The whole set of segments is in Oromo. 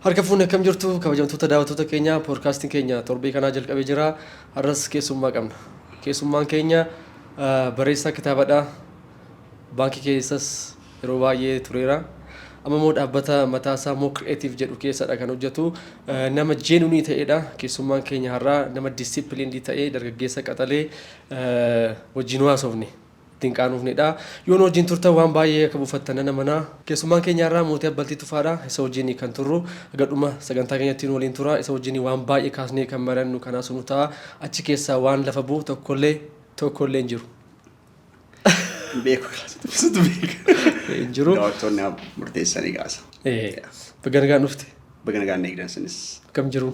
Harka fuunee, akkam jirtu, kabajamtoota daawwattoota keenya? Poodkaastiin keenya torbee kanaa jalqabee jira. Har'as keessummaa qabna. Keessummaan keenya barreessaa kitaabadha. Baankii keessas yeroo baay'ee tureera. Amma immoo dhaabbata mataasaa Moo Creative jedhu keessadha kan hojjetu. Nama genuine ta'edha. Keessummaan keenya har'aa nama disciplined ta'ee, dargaggeessa qaxalee wajjin haasofne, ittiin qaanuufnedha. Yoo nu wajjin turtan waan baay'ee akka buufattan nan amanaa. Keessummaan keenya har'aa Mootii Abbaltii Tufaadha. Isa wajjin kan turru haga dhuma sagantaa keenyatti nu waliin tura. Isa wajjin waan baay'ee kaasnee kan marannu kanaas nu ta'a. Achi keessaa waan lafa bu'u tokkollee tokkollee hin jiru. Beeku, situ beeka. Hin jiru. Daawwattoonni murteessanii kaasa. Baga nagaan dhufte. Baga nagaan eegdan sinis. Akkam jiru?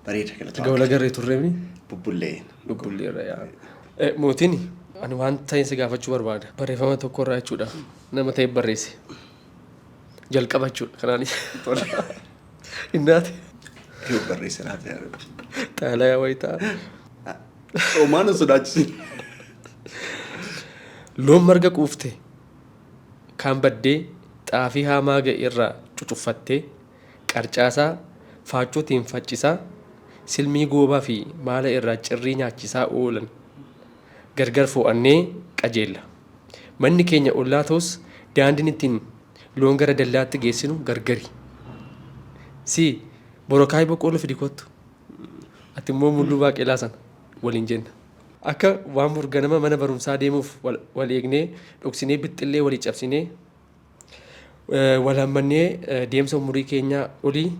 Bareeda, galata. Erga wal agarree turreemi. Bubbullee. Bubbulleerra yaa. Mootiin, ani waan ta'een si gaafachuu barbaada. Barreeffama tokko irraa jechuudha. Nama ta'e barreesse. Jalqaba jechuudha. Kanaanis. Innaati. Yoo barreesse laata? Xaalayaa wayii ta'a. Homaan hin sodaachisin. Loon marga quufte kaan baddee xaafii haamaa ga'e irraa cucuffattee, qarcaasaa faachuutiin faccisaa, silmii goobaa fi maala irraa cirrii nyaachisaa oolan gargar foo'annee qajeella. Manni keenya ollaa ta'us, daandiin ittiin loon gara dallaatti geessinu gargari. Si borokaayii boqqoolloo fidi kottu. Ati immoo mulluu baaqelaa sana waliin jenna. Akka waan burganama mana barumsaa deemuuf wal eegnee, dhoksinee bixxillee walii cabsinee, wal hammannee, deemsa umurii keenyaa olii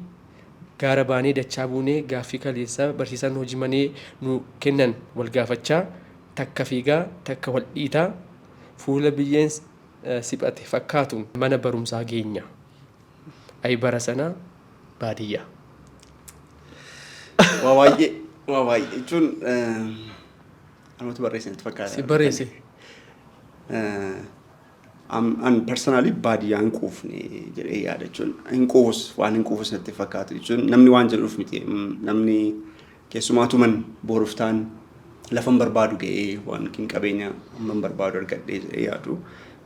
gaara baanee dachaa buunee, gaaffii kaleessaa barsiisaan hojii manee nu kennan wal gaafachaa, takka fiigaa takka wal dhiitaa, fuula biyyeen siphate fakkaatuun mana barumsaa geenya. Ayi bara sana baadiyyaa. Waa baay'ee, waa baay'ee jechuun anumatu barreesse natti fakkaata. Si barreesse. An personally baadiyyaa hin quufne jedhee yaada, jechuun hin quufus, waan hin quufus natti fakkaatu, jechuun namni waan jedhuuf miti. Namni keessumaatu man boruuf ta'an lafan barbaadu ga'ee, waan hin qabeenya amman barbaadu argadhee jedhee yaadu,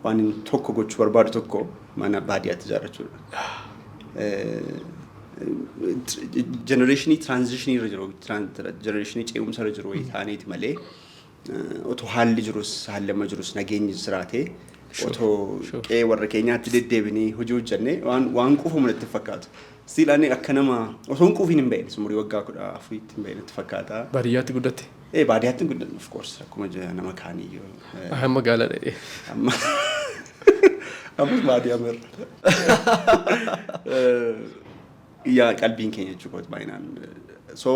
waan hin tokko gochuu barbaadu tokko mana baadiyyaatti ijaarrachuudha. Generationii transitionii irra jiru, generationii ce'umsa irra jiru wayii taaneeti malee, otoo haalli jirus, haalli amma jirus, nageenyi jiraatee, otoo qe'ee warra keenyaatti deddeebinee hojii hojjennee waan quufamu natti fakkaatu. Still ani akka nama osoo hin quufiin hin beekne, umurii waggaa 14tti hin beekne natti fakkaata. Baadiyyaatti guddatte. Ee, baadiyyaatti hin guddanne, of course, akkuma nama kaaniyyuu. Ahan, magaalaa dhedhee. Amma ammas baadiyyaa mirra. Yaa, qalbiin keenya jechuudha baay'inaan. So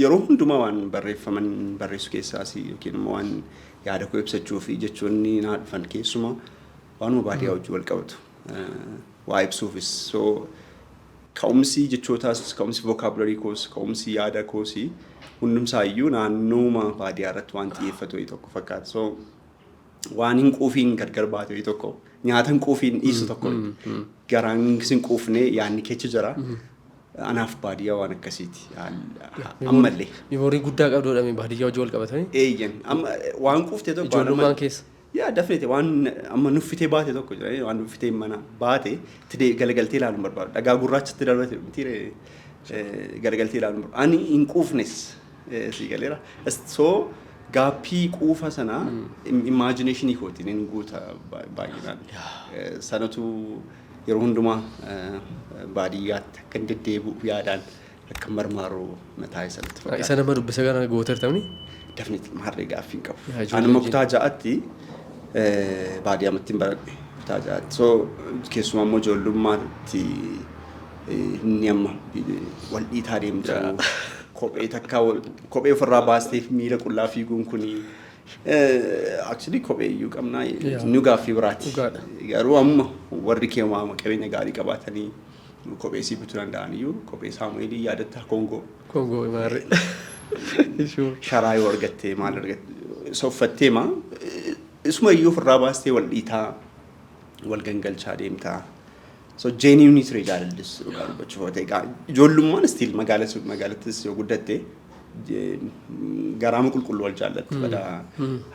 yeroo hundumaa waan barreeffaman barreessu keessaas yookiin immoo waan yaada koo ibsachuu fi jechoonni naa dhufan keessumaa waanuma baadiyyaa wajjin wal qabatu. Waa ibsuufis, so ka'umsi jechootaas, ka'umsi vocabulary koos, ka'umsi yaada koos hundumsaayyuu naannooma baadiyyaa irratti waan xiyyeeffatu wayii tokko fakkaata. So waan hin quufiin gargar baate wayii tokko, nyaata hin quufiin dhiisu tokko, garaan hin quufne, yaadni keessa jira. Anaaf baadiyyaa waan akkasiiti. Ammallee. Memory guddaa qabduudha baadiyyaa hojii wal qabatanii. Eeyyan, amma waan quufte tokko waan Ijoollummaan keessa. Yaa, definitely, waan amma nuffitee baate tokko jira, waan nuffitee mana baate itti galagaltee ilaaluun barbaadu. Dhagaa gurraachatti darbate miti, galagaltee ilaaluun barbaadu. Ani hin quufnes, si galeera. So gaappii quufa sana imaginationii kootiin hin guuta baay'inaan. Sanatu yeroo hundumaa baadiyyaatti akka hin deddeebi'u, yaadaan akka marmaaru mataa isatti fakkaata. Isa nama dubbisa kana gootertamni. Definitely, harree gaaffii hin qabu. Yaa, ijoollee Ani amma wajjin. kutaa ja'atti baadiyyaamatti hin baradhe, kutaa ja'atti. So keessumaa immoo ijoollummaatti inni amma wal dhiitaa deemtu, kophee takka kophee ofirraa baastee miila qullaa fiiguun kuni, actually kophee iyyuu qabnaa, inni gaaffii biraati. Dhugaadha. Garuu amma warri keemaa qabeenya gaarii qabaatanii kophee sii bituu danda'an iyyuu, kophee Saamu'eelii yaadatta, Koongoo. Koongoo maarree. Sharaa yoo argatte, maal argatte, isa uffattee ma isuma iyyuu ofirraa baastee wal dhiitaa, wal gangalchaa deemtaa. So genuine ture jaalallis, dhugaa dubbachuuf yoo ta'e. Ijoollummaan still magaalattis yoo guddatte Garaama qulqulluu wal jaallatti, badaa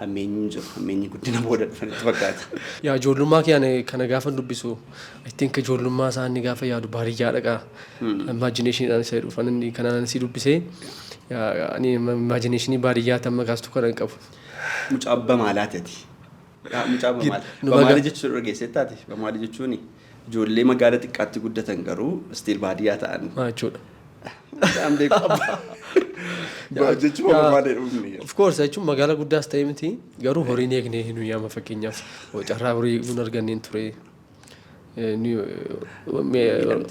hammeenyi hin jiru, hammeenyi guddina booda dhufanitti fakkaata. Yaa, ijoollummaa kee ani kana gaafa dubbisu, I think ijoollummaa isaa inni gaafa yaadu baadiyyaa dhaqa. Imaginationiidhaan isa dhufan inni kanaan si dubbisee, yaa, ani imaginationii baadiyyaatti amma kaastu kana hin qabu. Mucaa bamaalaati ati. Yaa, mucaa bamaala. Nu Bamaala jechuun dhageessee taate. Bamaala jechuun ijoollee magaala xiqqaatti guddatan garuu still baadiyyaa ta'an. Maa jechuudha? Mucaan beeku abbaa. Jechuun bamaala dhufne. Of course, jechuun magaalaa guddaas ta'e miti, garuu horiin eegne nu yaama. Fakkeenyaaf carraa horii nun arganneen ture.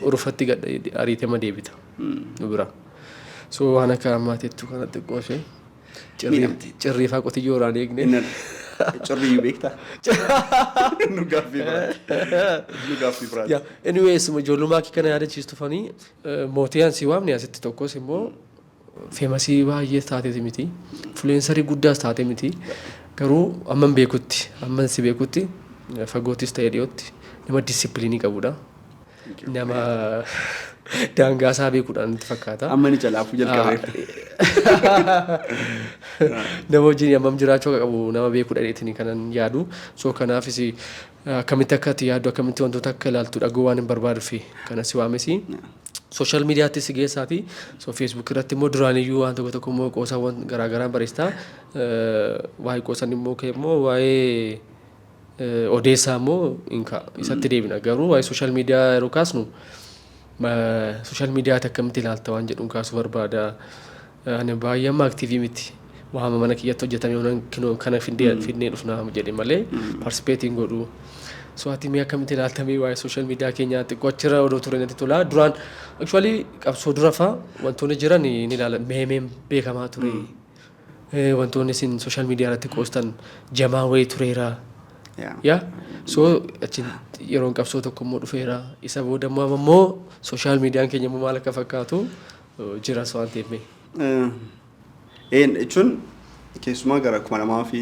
Urufatti ariitema deebita nu bira. So waan akka ammaatiittu kana xiqqoo ishee Miidhamte. Cirrii faa qotiyyoo irraan eegne. Cirriyyuu beektaa? Nu gaaffii biraati. Nu gaaffii biraati. Yeah, anyways, ijoollummaa kee kana yaadachiistufanii mootii an si waamne asitti tokkos immoo famousii baay'ee taateeti miti. Influencerii guddaas taate miti. Garuu amman beekutti, amman si beekutti, fagootis ta'e dhiyootti nama disciplineii qabudha. Nama daangaa isaa beekuudhaan natti fakkaata. Amma ni jalaafuu jalqabee. Nama wajjin hammam jiraachuu akka qabu nama beekuudha jedheetiin kanan yaadu. So kanaafis akkamitti akka ati yaaddu, akkamitti wantoota akka ilaaltu dhaguu waan hin barbaaduuf kana si waamesi. Social mediaatti si geessaati. So Facebook irratti immoo duraaniyyuu waan tokko tokko immoo qoosaawwan garaagaraan barreessita. Waa'ee qoosan immoo kee immoo waa'ee odeessaa immoo hin ka'a. Isatti deebina. Garuu waa'ee social media yeroo kaasnu, social mediaatti akkamitti ilaalta waan jedhuun kaasuu barbaada. Ani baay'ee amma activeii miti. Waama mana kiyyatti hojjetame kana fidnee dhufna jedhe malee participateiin godhu. So ati mee akkamitti ilaaltamee waa'ee social media keenyaa? Xiqqoo achirra odoo ture natti tola. Duraan actually qabsoo dura faa wantoonni jiran ni ilaala, meemeen beekamaa ture. Wantoonni isin social media irratti qoostan jamaa wayii tureera. Yaa, so achi yeroon qabsoo tokko immoo dhufeera. Isa booda immoo amma immoo social mediaan keenya immoo maal akka fakkaatu jiras waan ta'eef mee. Jechuun keessumaa gara 2000 fi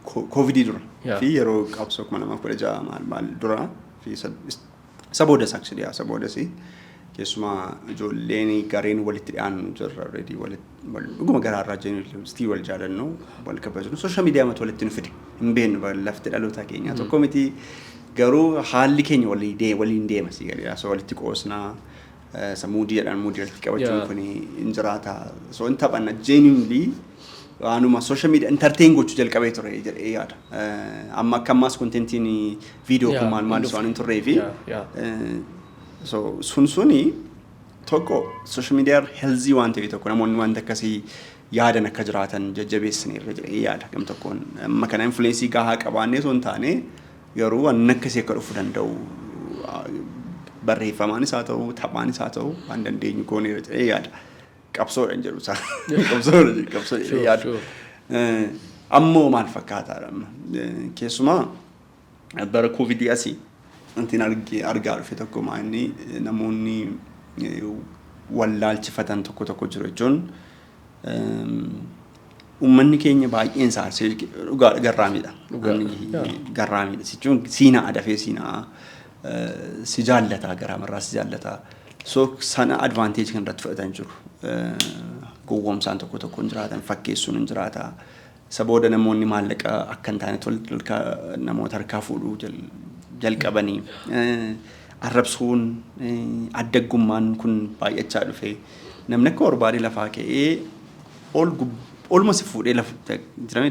koovidii dura fi yeroo qabsoo 2016 maal maal dura fi isa boodas, actually isa boodas, keessumaa ijoolleen gareen walitti dhiyaannu jirra, already dhuguma garaarraa jennu, still wal jaalannu, wal kabajnu, social media mata walitti nu fide hin beeknu. Lafti dhaloota keenyaa tokko miti, garuu haalli keenya waliin deema si gadi, so walitti qoosnaa, isa moodii jedhan, moodii walitti qabachuun kun hin jiraata, so hin taphanna. Genuinely waanuma social media entertain gochuu jalqabee ture jedhee yaada. Amma akka ammaas contentiin viidiyoo kun maal maal waan hin turree fi so sun suni tokko social media healthy waan ta'e tokko, namoonni wanta akkasii yaadan akka jiraatan jajjabeessineerra jedhee yaada gam tokkoon. Amma kana influenceii gahaa qabaannee osoo hin taane, garuu waan akkasii akka dhufuu danda'u barreeffamaanis haa ta'u, taphaanis haa ta'u, waan dandeenyu gooneera jedhee yaada. Qabsoodha hin jedhu isaa. Qabsoodha, qabsoo jedhee yaada. Ammoo maal fakkaataadha amma? Keessumaa bara koovidii asii wanti argaa dhufe tokko maa inni namoonni wallaalchifatan tokko tokko jiru jechuun uummanni keenya baay'een isaa dhugaa garraamiidha. Garraamiidha jechuun siinaa dafee siinaa si jaallataa, garaamarraa si jaallataa. So sana advantage kan irratti fudhatan jiru. Gowwoomsaan tokko tokko hin jiraatan, fakkeessuun hin jiraata. Isa booda namoonni maallaqa akka hin taane namoota harkaa fuudhuu jalqabanii. Arrabsuun, addaggummaan kun baay'achaa dhufe. Namni akka barbaade lafaa ka'ee ol oluma si fuudhee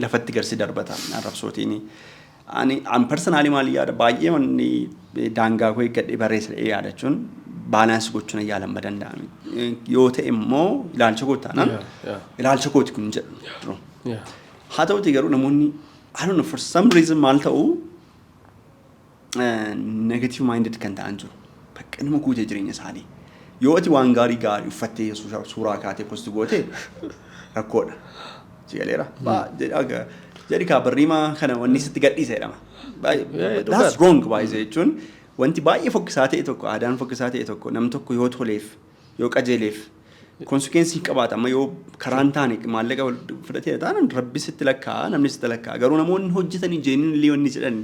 lafatti garsi darbata arrabsootiin. Ani an personally maal yaada, baay'ee wanni daangaa koo eeggadhee barreessa yaada jechuun balance gochuun yaalan danda'ame. Yoo ta'e immoo ilaalcha koo taanaan ilaalcha kooti kun jedhu. Haa ta'uti garuu namoonni, I don't know, for some reason maal ta'u, negative minded kan ta'an jiru. Bakka nama guutee jireenya isaanii. Yoo ati waan gaarii gaarii uffattee suuraa kaatee post goote rakkoodha. Si galeera. Jedhi kaa barriimaa kana wanni sitti gadhiisa jedhama. That's wrong baay'ee jechuun wanti baay'ee fokkisaa ta'e tokko, aadaan fokkisaa ta'e tokko, nam tokko yoo toleef, yoo qajeeleef, consequenceii qabaata. Amma yoo karaan taane maallaqa fudhatee taanaan rabbi sitti lakkaa'a, namni sitti lakkaa'a. Garuu namoonni hojjetanii genuinely wanni jedhan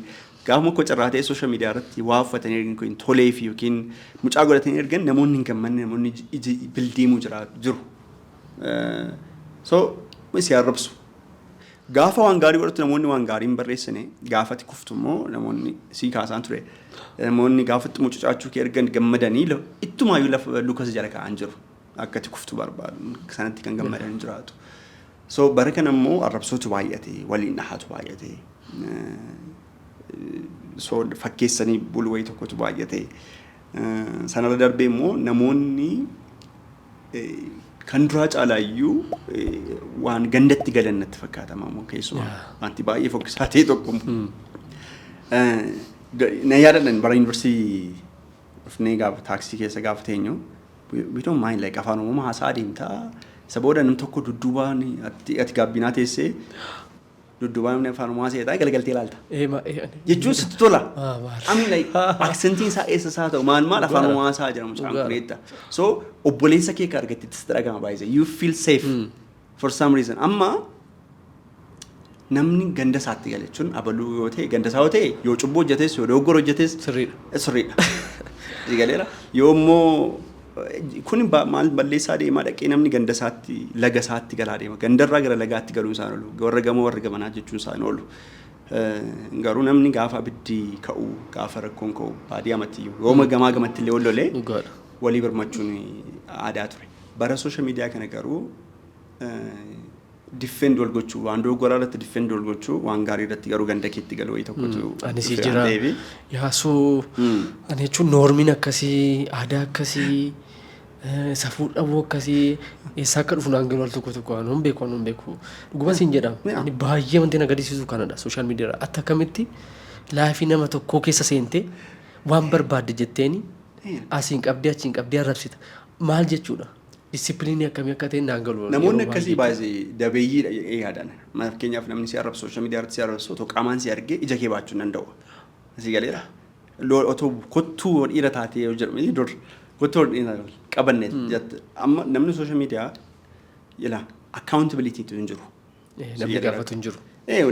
gaafuma akka carraa ta'e social media irratti waa uffatanii ergan yookiin toleef yookiin mucaa godhatanii ergan, namoonni hin gammanne, namoonni iji bildiimuu jiru. So si arrabsu. Gaafa waan gaarii godhatu namoonni waan gaarii hin barreessine, gaafa ati kuftu immoo namoonni si kaasaan ture. Namoonni gaafa itti mucucaachuu kee ergan gammadanii ittumaayyuu lafa lukas jala kaa'an jiru. Akka ati kuftu barbaadu sanatti kan gammadan hin jiraatu. So bara kana immoo arrabsootu baay'ate, waliin dhahatu baay'ate. So fakkeessanii bulu wayii tokkotu baay'ate. Sanarra darbee immoo namoonni kan duraa caalaayyuu waan gandatti galan natti fakkaata immoo keessumaa wanti baay'ee fokkisaa ta'e tokko. Na yaadadhan, bara yuunivarsiitii dhufnee gaafa taaksii keessa gaafa teenyu, we don't mind, like Afaan Oromoo haasaa adeemtaa, isa booda namni tokko dudduubaan ati gaabbinaa teessee dudduubaan namni Afaan Oromoo haasa'ee galagaltee ilaalta. Jechuun sitti tola. Maal. I mean, like, accentiin isaa eessa isaa ta'u maal maal Afaan Oromoo haasaa jira mucaan kun eetta. So obboleessa kee ka argattetti sitti dhagama baay'ee. You feel safe for some reason. Amma namni ganda isaatti gala jechuun abaluu yoo ta'e, ganda isaa yoo ta'e, yoo cubbuu hojjetes, yoo dogoggora hojjetes, Sirriidha. Sirriidha. Galeera. Yoo immoo kun maal balleessaa deemaa dhaqee namni ganda isaatti, laga isaatti galaa deema. Gandarraa gara lagaatti galuun isaan oolu. Warra gamoo warra gamanaa jechuun isaan oolu. Garuu namni gaafa abiddi ka'u, gaafa rakkoon ka'u, baadiyyaa matti iyyuu yooma gamaa gamatti illee wal lolee walii birmachuun aadaa ture. Bara social media kana garuu defend wal gochuu, waan dogoggoraa irratti defend wal gochuu, waan gaarii irratti garuu ganda keetti galuu wayii tokkotu Ani si dhufe jira. waan ta'eefi. Yaasuu ani jechuun normiin akkasii, aadaa akkasii, safuu dhabuu akkasii eessaa akka dhufu naan galu al tokko tokko ani hin beeku, ani hin beeku. Dhuguma siin jedhama. Ani baay'ee wanti na gaddisiisu kanadha social media irraa. Atta akkamitti life nama tokkoo keessa seentee waan barbaadde jetteeni asiin qabdee achiin qabdee arrabsita. Maal jechuudha? Discipline akkamii akka ta'e naan galu. Namoonni yeroo akkasii baay'ee. Baay'ee dabeeyyiidha jedhee yaadan. Fakkeenyaaf namni si arrabsu, social media irratti si arrabsu, otoo qaamaan si argee ija kee baachuu hin danda'u. Asii galeera. Otoo kottuu dhiira taatee yoo jedhamu dur kottuu dhiira qabanne jette. Amma namni social media ila accountability tu hin jiru. Namni gaafatu hin jiru.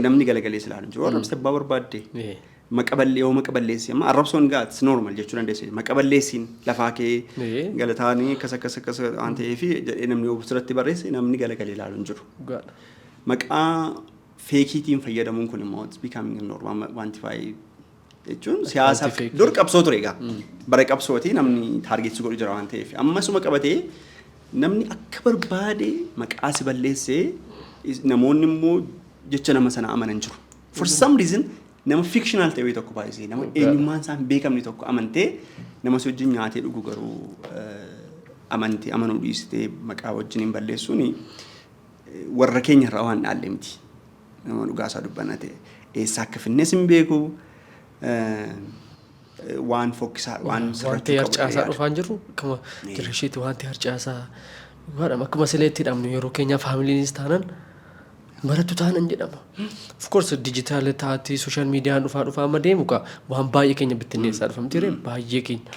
Namni galagalee si ilaalu hin jiru. Arrabsa abbaa barbaadde. Maqaballee yoo maqaballeessi, amma arrabsoon gaats normal jechuu dandeesse, maqaballeessiin lafaa kee galataanii akkas akkas akkas waan ta'eef jedhee namni yoo sirratti barreesse, namni galagalee ilaalu hin jiru. Maqaa fakeiitiin fayyadamuun kun immoo it's becoming normal, wanti baay'ee jechuun siyaasaaf fake. Dur qabsoo ture egaa. Bara qabsooti namni target godhu jira waan ta'eef. Ammasuma qabatee namni akka barbaade maqaa si balleessee, namoonni immoo jecha nama sana amanan jiru. For some reason nama fictional ta'e tokko baay'isee nama eenyummaan isaa hin beekamne tokko amantee, nama si wajjin nyaatee dhugu garuu amantee amanuu dhiistee maqaa wajjin hin balleessuun warra keenya irraa waan dhaalle miti. Nama dhugaa isaa dubbanna ta'e eessaa akka finnes hin beeku, waan fokkisaa waan Wanti sirrachuu qabu harcaasaa yaada. Dhufaan jiru akkuma jireeshiitti wanti harcaasaa dhugaadha. Akkuma sileetti hidhamnu yeroo keenya familyiinis taanan barattu taanan jedhama. Of course digital taatee social mediaan dhufaa dhufaa amma deemu ka waan baay'ee keenya bittinneessaa dhufa miti ree baay'ee keenya.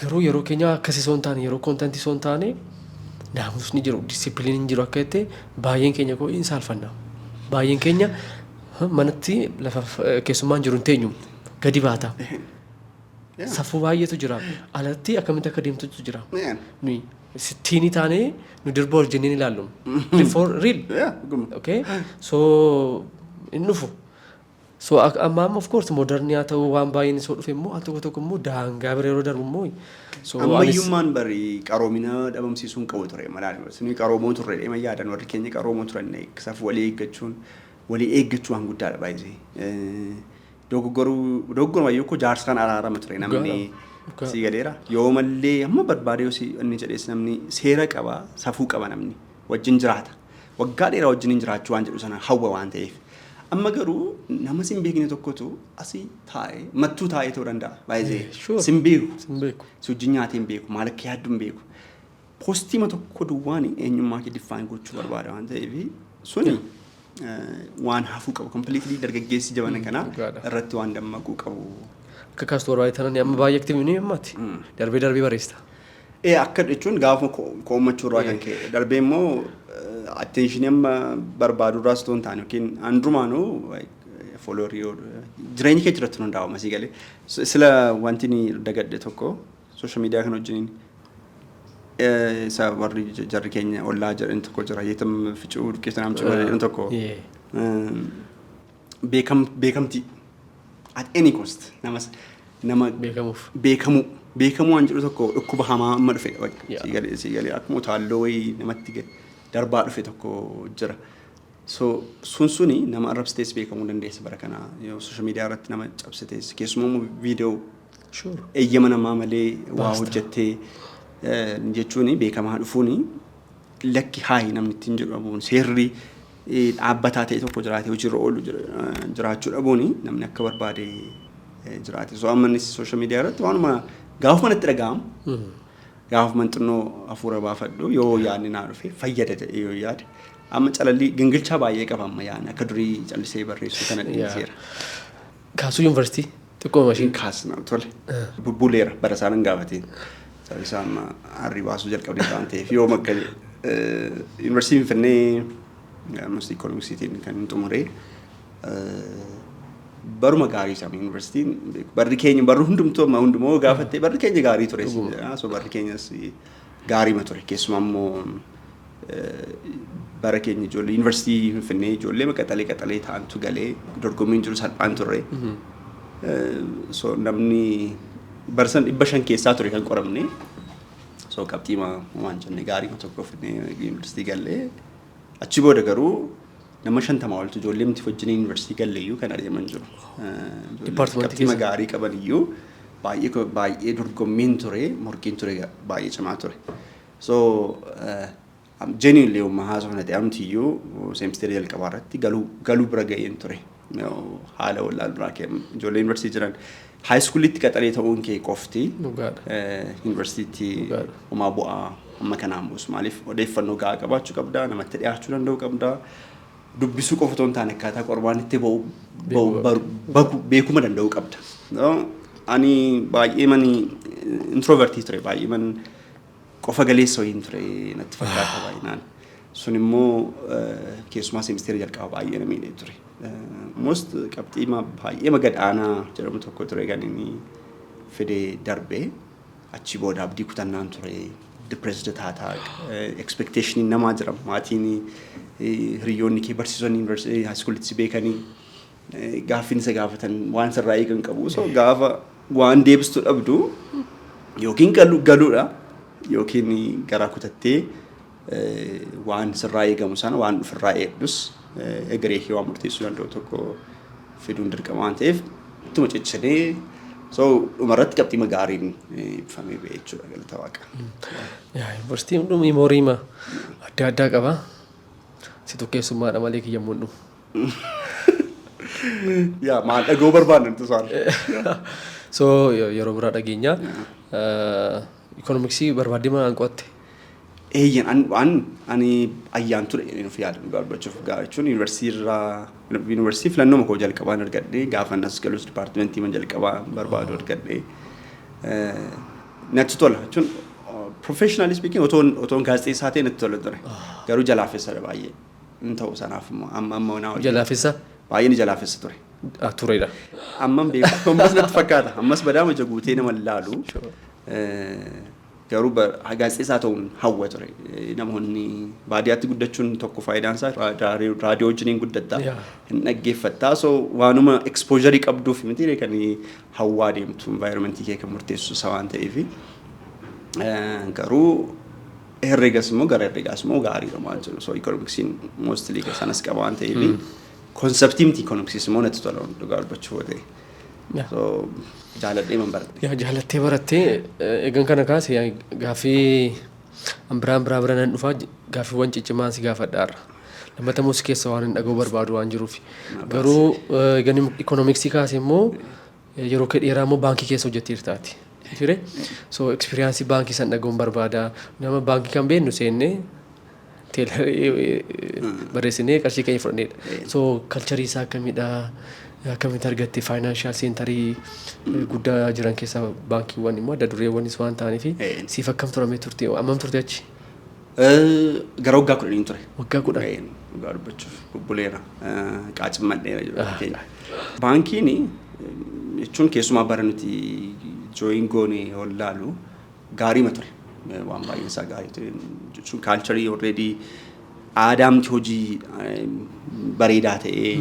Garuu yeroo keenya akkasii osoo hin taane, yeroo content osoo hin taane, naamusni jiru, disciplineiin jiru akka jette, baay'een keenya koo hin saalfanna. Baay'een keenya manatti lafa keessummaan jiru hin teenyu, gadi baata. Safuu baay'eetu jira. Alatti akkamitti akka deemtutu jira. Nuyi sittiinii taanee nu dirba ol jennee ilaallu. For real. Yeah, dhuguma. Okay? So hin dhufu. So amma amma of course modern haa ta'u, waan baay'een isoo dhufe immoo al tokko tokko immoo daangaa bira yeroo darbu immoo so anis Ammayyummaan bari qaroomina dhabamsiisuu hin qabu ture malaan. Suni qaroomoo turre deema yaadan, warri keenya qaroomoo turan, safuu walii eeggachuun, walii eeggachuu waan guddaadha baay'ee. Dogoggoruu dogoggoruma yoo jaarsaan araarama ture namni si galeera. Yoo mallee hamma barbaade yoo si inni jedhees namni seera qaba, safuu qaba, namni wajjin jiraata. Waggaa dheeraa wajjin hin jiraachuu waan jedhu sana hawwa waan ta'eef. Amma garuu nama sin beekne tokkotu asii taa'ee, mattuu taa'ee ta'uu danda'a baay'ee. Sin beeku. Sin beeku. Si wajjin nyaatee hin beeku, maal akka yaaddu hin beeku. Postiima tokko duwwaan eenyummaa kee define gochuu barbaada waan ta'eef, suni waan hafuu qabu. Completely dargaggeessi jabana kanaa irratti waan dammaquu qabu. Akka kaastu barbaade tanan amma baay'ee active ni ammaati. Darbee darbee barreessita. Ee, akka jechuun gaafa koommachuu irraa kan ka'e, darbee immoo attention amma barbaadu irraas otoo hin taane, yookiin andurumaanuu follower jireenya kee irratti hundaa'u masii galee. Sila wanti ni dagadhe tokko social media kan wajjiniin Isa warri jarri keenya ollaa jedhan tokko jira. Yeetam ficuu duqqeessa namchi jedhan tokko. Beekamtii at any cost nama Beekamuuf. Beekamuu waan jedhu tokko dhukkuba hamaa amma dhufe. Sii galee akkuma utaalloo wayii namatti darbaa dhufe tokko jira. So suni nama arrabsitees beekamuu dandeessa bara kana, yoo social media irratti nama cabsitees, keessumaa immoo viidiyoo eeyyama namaa malee waa hojjettee jechuun beekamaa dhufuun, lakki haayi namni ittiin jedhu dhabuun, seerri dhaabbataa ta'e tokko jiraatee hojiirra oolu jiraachuu dhabuun namni akka barbaade jiraate. So amma innis social media irratti waanuma gaafuma natti dhaga'amu, gaafuma xinnoo hafuura baafadhu, yoo yaadni naa dhufe fayyada jedhee yoo yaade, amma calallii gingilchaa baay'ee qaba, amma yaadni akka durii callisee barreessuu kana dhiiseera. Kaasuu yuunivarsiitii xiqqoo mashii. Kaasna tole. Bubbuleera bara isaan hin gaafatiin. Sababni isaa amma harrii baasuu jalqabdee waan ta'eef, yoo makka yuunivarsiitii Finfinnee almost ikoonomiksiitiin kan hin xumuree, baruma gaarii isaa yuunivarsiitiin, barri keenya, barri hundumtuu amma hundumoo gaafattee, barri keenya gaarii ture. So barri keenyas gaariima ture, keessumaa immoo bara keenya ijoollee yuunivarsiitii Finfinnee ijoollee qaxalee qaxalee ta'antu galee, dorgommiin jiru salphaan turre. So namni barsan 500 keessaa ture kan qoramne. So qabxii waan jenne gaarii tokko fidnee yuunivarsiitii gallee, achi booda garuu nama 50 oltu ijoollee miti wajjin yuunivarsiitii galle iyyuu kan adeeman jiru. Departmentii Qabxii gaarii qaban iyyuu baay'ee baay'ee dorgommiin ture, morkiin ture baay'ee cimaa ture. So genuinely umma haasofna ta'e amti iyyuu seemisteerii jalqabaa irratti galuu bira ga'een ture. Haala wallaalu duraa kee ijoollee yuunivarsiitii jiran high schoolitti qaxalee ta'uun kee qofti yuunivarsiitii homaa bu'aa amma kanaan buusu. Maaliif, odeeffannoo gahaa qabaachuu qabdaa, namatti dhiyaachuu danda'uu qabdaa, dubbisuu qofa otoo hin taane akkaataa qormaan itti ba'u beekuma danda'uu qabda. Ani baay'ee mani introvertii ture, baay'ee man qofa galeessa wayiin ture natti fakkaata baay'inaan. Sun immoo keessumaa seemisteera jalqaba baay'ee na miidhee ture. Most qabxii baay'ee gad-aanaa jedhamu tokko ture kan inni fidee darbee, achi booda abdii kutannaan ture. Depressed taataa, expectation namaa jira, maatiin, hiriyoonni kee, barsiisonni yuunivarsiitii high schoolitti si beekanii gaaffiin isa gaafatan waan sirraa eegan qabu. So gaafa waan deebistu dhabdu yookiin galuudha yookiin garaa kutattee waan sirraa eegamu sana, waan ofirraa eegdus, egeree kee waan murteessuu danda'u tokko fiduun dirqama waan ta'eef ittuma ciccinee, so dhumarratti qabxiima gaariin ibfamee ba'e jechuudha, galata Waaqa. Yuunivarsiitiin hunduu memoryiima adda addaa qaba. Situ keessummaadha malee kiyyammuun dhumu. Yaa, maal dhaga'uu barbaanne nuti isaan. So yeroo biraa dhageenya. Ikoonomiksii barbaaddee maal qo'atte? Eeyyan, ani ayyaan ture jedheen of yaada dhugaa dubbachuuf, jechuun yuunivarsiitii irraa yuunivarsiitii filannoo koo jalqabaan argadhe, gaafa as galus departmentii man jalqabaa barbaadu argadhe. Natti tola jechuun, professionally speaking, otoon gaazexeessaa ta'e natti tola ture. Garuu jalaafessadha baay'ee. Hin ta'u, sanaaf immoo amma amma naa hojii. Jalaafessa? Baay'ee ni jalaafessa ture. Turedha. Amman beeku, ammas natti fakkaata. Ammas badaama ija guutee nama laalu. Garuu gaazexeessaa ta'uun hawwa ture. Namoonni baadiyyaatti guddachuun tokko faayidaan isaa raadiyoo wajjiniin guddatta. Hin dhaggeeffattaa. So waanuma exposure qabduuf miti kan hawwaa deemtu, environmentii kee kan murteessu isa waan ta'eef. Garuu herreegas immoo, gara herreegaas immoo gaariidha waan jedhu. So economicsiin mostly sanas qaba waan ta'eef. Conceptii miti economicsiis immoo natti tola dhugaa dubbachuu yoo ta'e. So jaaladhee man baradhe. Yaa, jaalattee barattee. Eegan kana kaase, gaaffii an biraan biraa bira nan dhufaa, gaaffiiwwan ciccimaan si gaafadhaarra. Lammata immoo si keessa waan hin dhaga'uu barbaadu waan jiruuf. Garuu eegan ikoonomiksii kaase immoo, yeroo kee dheeraa immoo baankii keessa hojjetteertaati. Ture? So experienceii baankii san dhaga'uun barbaada. Nama baankii kan beeknu seennee teller barreessinee qarshii keenya fudhannedha. So cultureii isaa akkamidha? Akkamitti argatte? Financial centerii guddaa jiran keessaa baankiiwwan immoo adda dureewwanis waan ta'aniif, siif akkam turamee turte? Ammam turte achi? Gara waggaa 10n ture. Waggaa 10. Dhugaa dubbachuuf bubbuleera. Qaacimmadheera jiru keenya. Baankiin jechuun keessumaa bara nuti join goone ol laalu gaariima ture. Waan baay'een isaa gaarii ture jechuun culture already aadaamti hojii bareedaa ta'ee,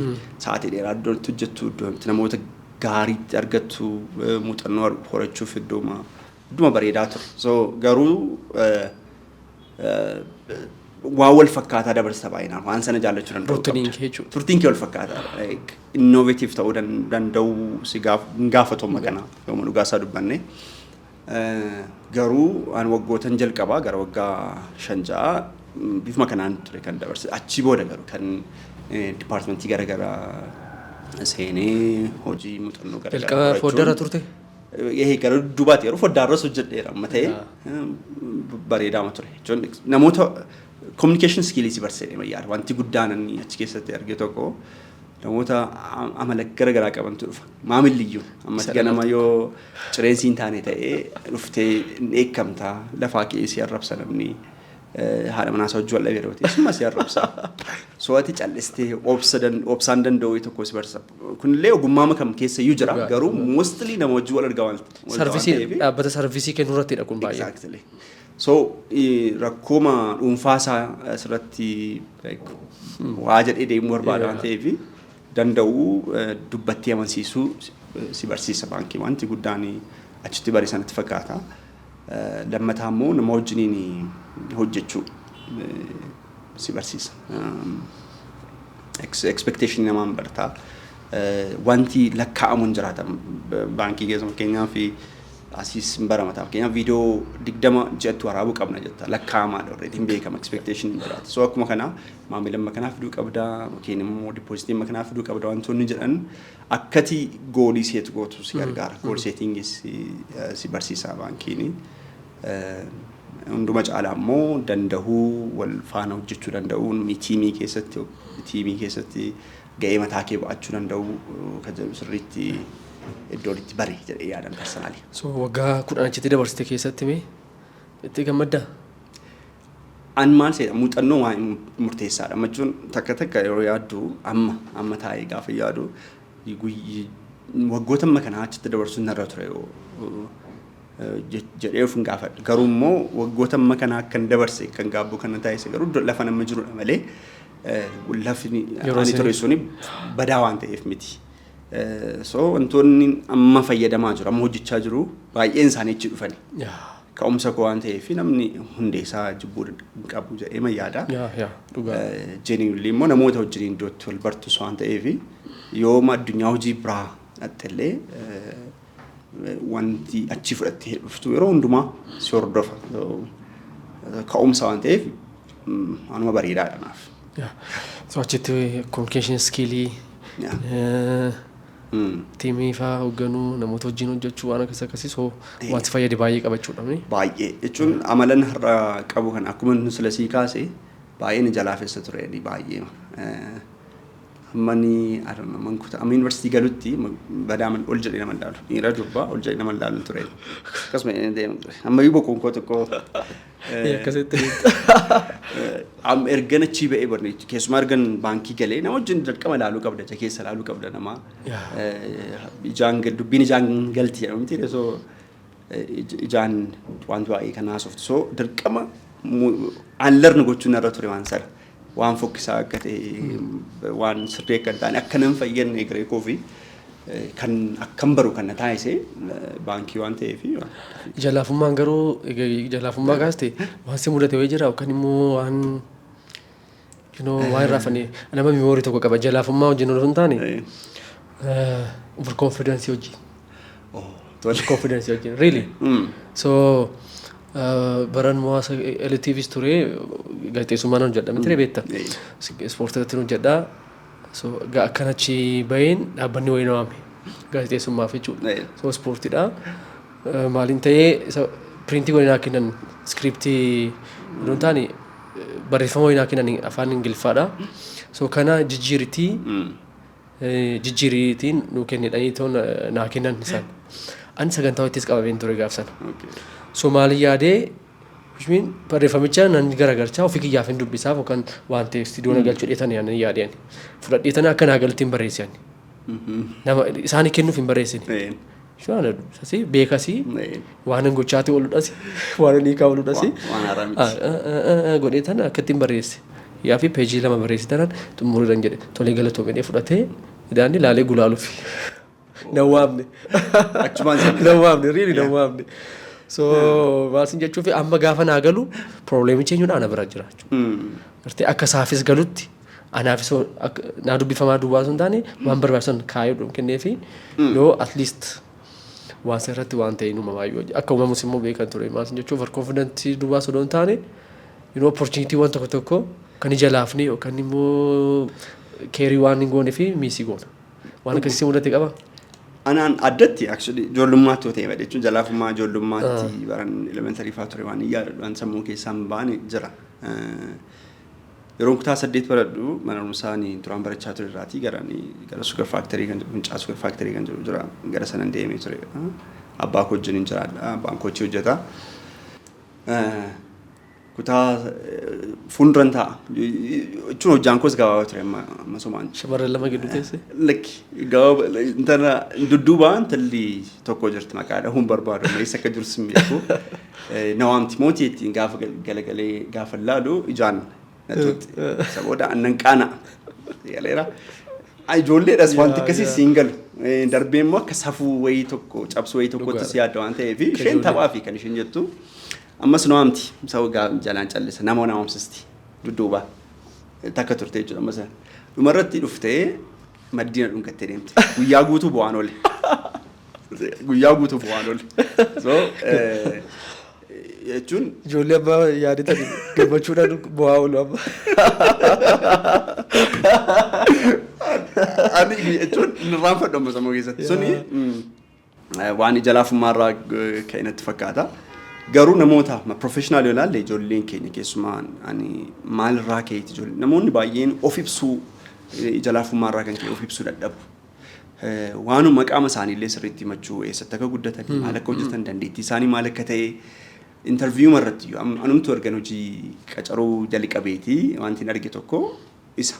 sa'aatii dheeraa iddoo itti hojjettu, iddoo itti namoota gaariitti argattu, muuxannoo horachuuf idduma bareedaa ture. So garuu waan wal fakkaataa dabarsa baay'inaan waan sana jaallachuu danda'u. Routine kee jechuudha. Turtiin kee wal fakkaataa, innovative ta'uu danda'u si gaafatu amma kana yooma dhugaa isaa dubbanne. Garuu an waggootan jalqabaa gara waggaa 5-6 bifuma kanaan ture kan dabarse. Achi booda garuu kan departmentii garaagaraa seenee hojii muuxannoo garaagaraa. Jalqaba foddaarra turte? Gara dudduubaati garuu foddaarras hojjedheera amma ta'e bareedaama ture. Jechuun namoota communication skills si barsiisee yaada. Wanti guddaan inni achi keessatti arge tokko namoota amala garaagaraa qabantu dhufa. Maamilli iyyuu amma ganama yoo cireensi hin taane ta'ee dhuftee hin dheekkamtaa, lafaa ka'ee si arrabsa namni. Haadha manaa isaa wajjin wal dhabee yeroo ta'e summa si arrabsa. So ati callistee obsaan danda'u tokko si barsiisa. Kunillee ogummaa kam keessa iyyuu jira, garuu mostly nama wajjin wal argaa waan Service, dhaabbata service kennuu irrattidha kun baay'ee. Exactly. So rakkooma dhuunfaa isaa asirratti waa jedhee deemuu barbaada waan ta'eef danda'uu dubbattee amansiisuu si barsiisa baankii, wanti guddaan achitti bare sanatti fakkaata. Lammataa immoo nama wajjiniin hojjechuu si barsiisa. Expectation namaan bartaa. Wanti lakkaa'amu hin jiraata baankii keessa, fakkeenyaaf asiis hin baramataa, fakkeenyaaf viidiyoo 20 ji'atti waraabuu qabna jetta, lakkaa'amaadha, already hin beekama, expectation hin jiraata. So akkuma kana maamila amma kanaa fiduu qabda yookiin immoo depositii amma kanaa fiduu qabda wantoonni jedhan akkati goal set gootu si gargaara. Goal settingis si barsiisa baankiin. Hunduma caalaa immoo dandahuu wal faana hojjechuu danda'uun teamii keessatti ga'ee mataa kee ba'achuu danda'u kan jedhu sirriitti iddoo itti bare jedhee yaadan personally. So waggaa 10 achitti dabarsite keessatti mee itti gammaddaa? An maal seeta, muuxannoo waan murteessaadha. Jechuun takka takka yeroo yaaddu, amma amma taa'ee gaafa yaadu, waggoota amma kanaa achitti dabarsuun narra ture jedhee of hin gaafadhu. Garuu immoo waggoota amma kanaa akkan dabarse kan gaabbuu kana taasise garuu lafa nama jirudha malee lafni ani ture suni badaa waan ta'eef miti. So wantoonni amma fayyadamaa jiru, amma hojjechaa jiru baay'een isaanii achi dhufani. Ka'umsa koo waan ta'eef namni hundee isaa jibbuu hin qabu jedhee man yaada. Genuinely immoo namoota wajjiniin iddootti wal bartus waan ta'eef yooma addunyaa hojii biraa dhaqxellee wanti achi fudhattee dhuftu yeroo hundumaa si hordofa. Ka'umsa waan ta'eef anuma bareedaadha naaf. So achitti communication skillii, teamii fa'aa hoogganuu, namoota wajjin hojjechuu, waan akkas akkasii, so wanti fayyade baay'ee qabachuudha. Baay'ee jechuun amalan har'a qabu kana akkuma inni sila sii kaase baay'ee ni jalaafessa ture baay'ee. Amma ni man kutaa amma yuunivarsiitii galutti badaaman ol jedhee nama ilaalu, dhiira durbaa ol jedhee nama ilaalu ture. Akkasuma inni deemu ture. Amma iyyuu boqoon koo tokko. Akkasitti. Amma ergan achii ba'ee barne, keessumaa ergan baankii galee, nama wajjin dirqama ilaaluu qabda, ija keessa ilaaluu qabda nama. Ijaan dubbiin ijaan galti jedhamu miti, so ijaan wanti baay'ee kan haasoftu, so dirqama unlearn gochuun narra ture waan sana. Waan fokkisaa akka ta'e, waan sirrii akka hin taane, akka nan fayyadne egeree koo fi kan akkam baru kan na taasise baankii waan ta'eef. Jalaafummaan garuu jalaafummaa kaaste, waan si mudate wayii jira yookaan immoo waan waan irraafanii nama memory tokko qaba jalaafummaa wajjin osoo hin taane over confidence wajjin. Confidence wajjin, really. So baran mo'aasa LTVs ture, gaazexeessummaan hojjedha miti beekta. Ispoortii irratti hojjedha. So akkan achi baheen dhaabbanni wayii na waame gaazexeessummaaf jechuudha. So ispoortiidha. Maaliin ta'ee isa printii wayii naa kennan, scriptii osoo hin taane barreeffama wayii naa kennan, afaan Ingiliffaadha. So kana jijjiiritii jijjiiriitiin nuu kennidhanii toon naa kennan isaan. Ani sagantaa wayittis qabameen ture gaaf sana. So maaliin yaadee, which mean barreeffamicha nan garagalchaa, ofii kiyyaaf hin dubbisaaf yookaan waan ta'eef istiidiyoo na galchuu dheetan yaadan yaadeen. Fudhadhee tana akka naa galutti hin barreesse ani. Nama isaanii kennuuf hin barreessine. Jechuun dubbisasi beekasii waan hin gochaati ooludhas, waan hin hiikaa ooludhas. Waan haaraa miti. Godhee tana akka ittiin barreesse. Yaa fi peejii 2 barreesse tanaan xumuriidhaan jedhe, tolee galatoomee fudhatee idaanni laalee gulaaluuf. Nan waamne. Achumaan sana. Nan waamne, really nan waamne. So maasin jechuuf amma gaafa naa galu problemichi eenyudha, ana bira jira jechuudha. Gartee akka isaafis galutti anaafis naa dubbifamaa duwwaa osoo hin taane waan barbaachisan kaayee kenneefi yoo at least waan sirratti waan ta'e uumamaayyuu akka uumamus immoo beekan ture. Maasin jechuun overconfident duwwaa osoo hin taane, opportunity waan tokko tokko kan ija laafne yookaan immoo keerii waan hin goone fi miss goona. Waan akkasii mudate qaba. Anaan addatti actually ijoollummaatti yoo ta'e malee, jechuun jalaafummaa ijoollummaatti baran elementary faa ture waan hin yaadadhu, waan sammuu keessaa hin baane jira. Yeroon kutaa 8 baradhu mana barumsaa ni duraan barachaa ture irraatii gara Sugar Factory kan jedhu, Fincaa Sugar Factory kan jedhu jira, gara sanan deemee ture. Abbaa koo wajjin hin jiraadha, abbaan koo achi hojjeta. Kutaa fuulduran taa'a. Jechuun hojjaan koos gabaabaa ture amma amma somaan. Shamarran lama gidduu teesse. Lakki, gabaabaa intala dudduuba intalli tokko jirti, maqaa dhahuun barbaadu, amma eessa akka jirus hin beeku. Na waamti mootii ittiin gaafa galagalee gaafa laalu ijaan na tuutti. Isa booda annan qaana. Galeera. Ijoolleedhas wanti akkasii siin galu. Darbee immoo akka safuu wayii tokko cabsuu wayii tokkotti si yaadda waan ta'eef isheen taphaa fi kan isheen jettu ammas na waamti. Isa jalaan callisa, nama na waamsisti dudduuba. Takka turte jechuudha ammas. Dhumarratti dhuftee maddii na dhungattee deemte. Guyyaa guutuu bu'aan oole. Guyyaa guutuu bu'aan oole. So jechuun Ijoollee abbaa yaadatan gammachuudhaan bu'aa oolu amma. Ani jechuun inni irraanfadhu amma sammuu keessatti. Suni waan ija laafummaarraa ka'e natti fakkaata. Garuu namoota professional yoo ilaalle, ijoolleen keenya keessumaa ani maalirraa ka'eeti, ijoollee namoonni baay'een of ibsuu ija laafummaarraa kan ka'e of ibsuu dadhabu. Waanuma qaama isaanii illee sirriitti himachuu, eessatti akka guddatan, maal akka hojjetan, dandeettii isaanii maal akka ta'e interview irratti iyyuu anumtu ergan hojii qacaruu jalqabeeti wanti hin arge tokko isa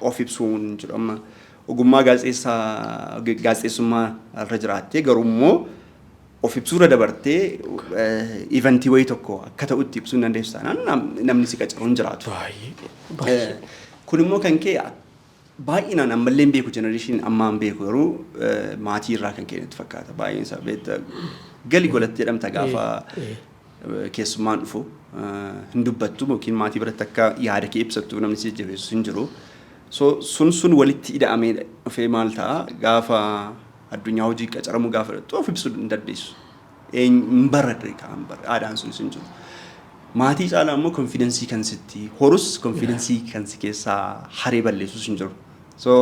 of ibsuun jedhu. Amma ogummaa gaazexeessummaa irra jiraattee garuu immoo of ibsuurra dabartee eventii wayii tokko akka ta'utti ibsuu hin dandeessu taanaan namni si qacaruu hin jiraatu. Baay'ee. Kun immoo kan kee baay'inaan ammallee hin beeku, generation ammaa hin beeku, garuu maatii irraa kan ka'e natti fakkaata. Baay'een isaa beekta gali godhatti jedhamta gaafa keessummaan dhufu hin dubbattu yookiin maatii biratti akka yaada kee ibsattu namni si jajjabeessu hin jiru. So sun walitti ida'amee dhufee maal ta'a, gaafa addunyaa hojii qacaramuu gaafa dhattu of ibsuu hin dandeessu. Hin barre, kan barre aadaan sunis hin jiru. Maatii caalaa immoo confidence kan sitti horus, confidence kan si keessaa haree balleessus hin jiru. So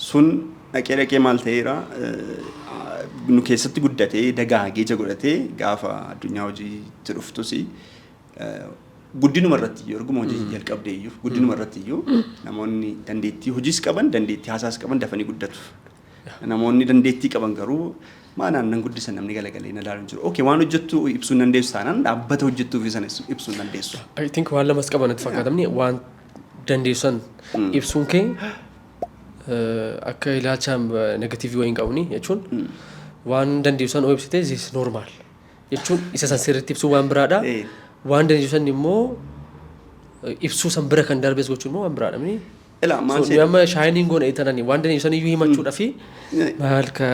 sun dhaqee dhaqee maal ta'eera, nu keessatti guddatee dagaagee ija godhatee gaafa addunyaa hojiitti dhuftus guddinuma irratti iyyuu, erguma hojii jalqabdee iyyuu guddinuma irratti iyyuu, namoonni dandeettii hojiis qaban, dandeettii haasaas qaban dafanii guddatu. Namoonni dandeettii qaban garuu maanaan nan guddisan, namni galagalee na ilaalu hin jiru. Okay, waan hojjettu ibsuu hin dandeessu taanaan dhaabbata hojjettuu fi sana ibsuu hin dandeessu. I think waan lamas qaban natti fakkaatamni waan dandeessan ibsuun kee akka ilaalcha negative wayii hin qabni jechuun waan dandeessan oo ibsite is normal jechuun isa san sirriitti ibsuu waan biraadha. Waan dandeessan immoo ibsuu san bira kan darbes gochuun immoo waan biraadha. Mini? Ilaa maal So, amma shining goona itanani waan dandeessan iyyuu himachuudha fi maal ka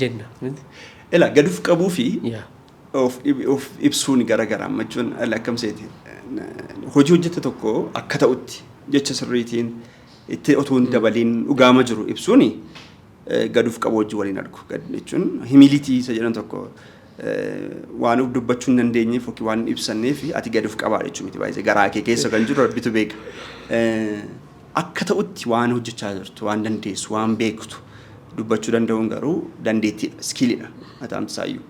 jenna. Ilaa gaduf qabuu fi of ibsuun gara gara amma jechuun akkam seeti, hojii hojjette tokko akka ta'utti jecha sirriitiin itti otoo hin dabaliin dhugaama jiru ibsuuni gaduf qabu hojii waliin argu. Gad jechuun humility isa jedhan tokko waan of dubbachuu hin dandeenyeef yookiin waan hin ibsanneef ati gaduf qabaa jechuu miti, baay'ee garaa kee keessa kan jiru rabbitu beeka. Akka ta'utti waan hojjechaa jirtu, waan dandeessu, waan beektu dubbachuu danda'uun garuu dandeettiidha, skillidha mataan isaayyuu.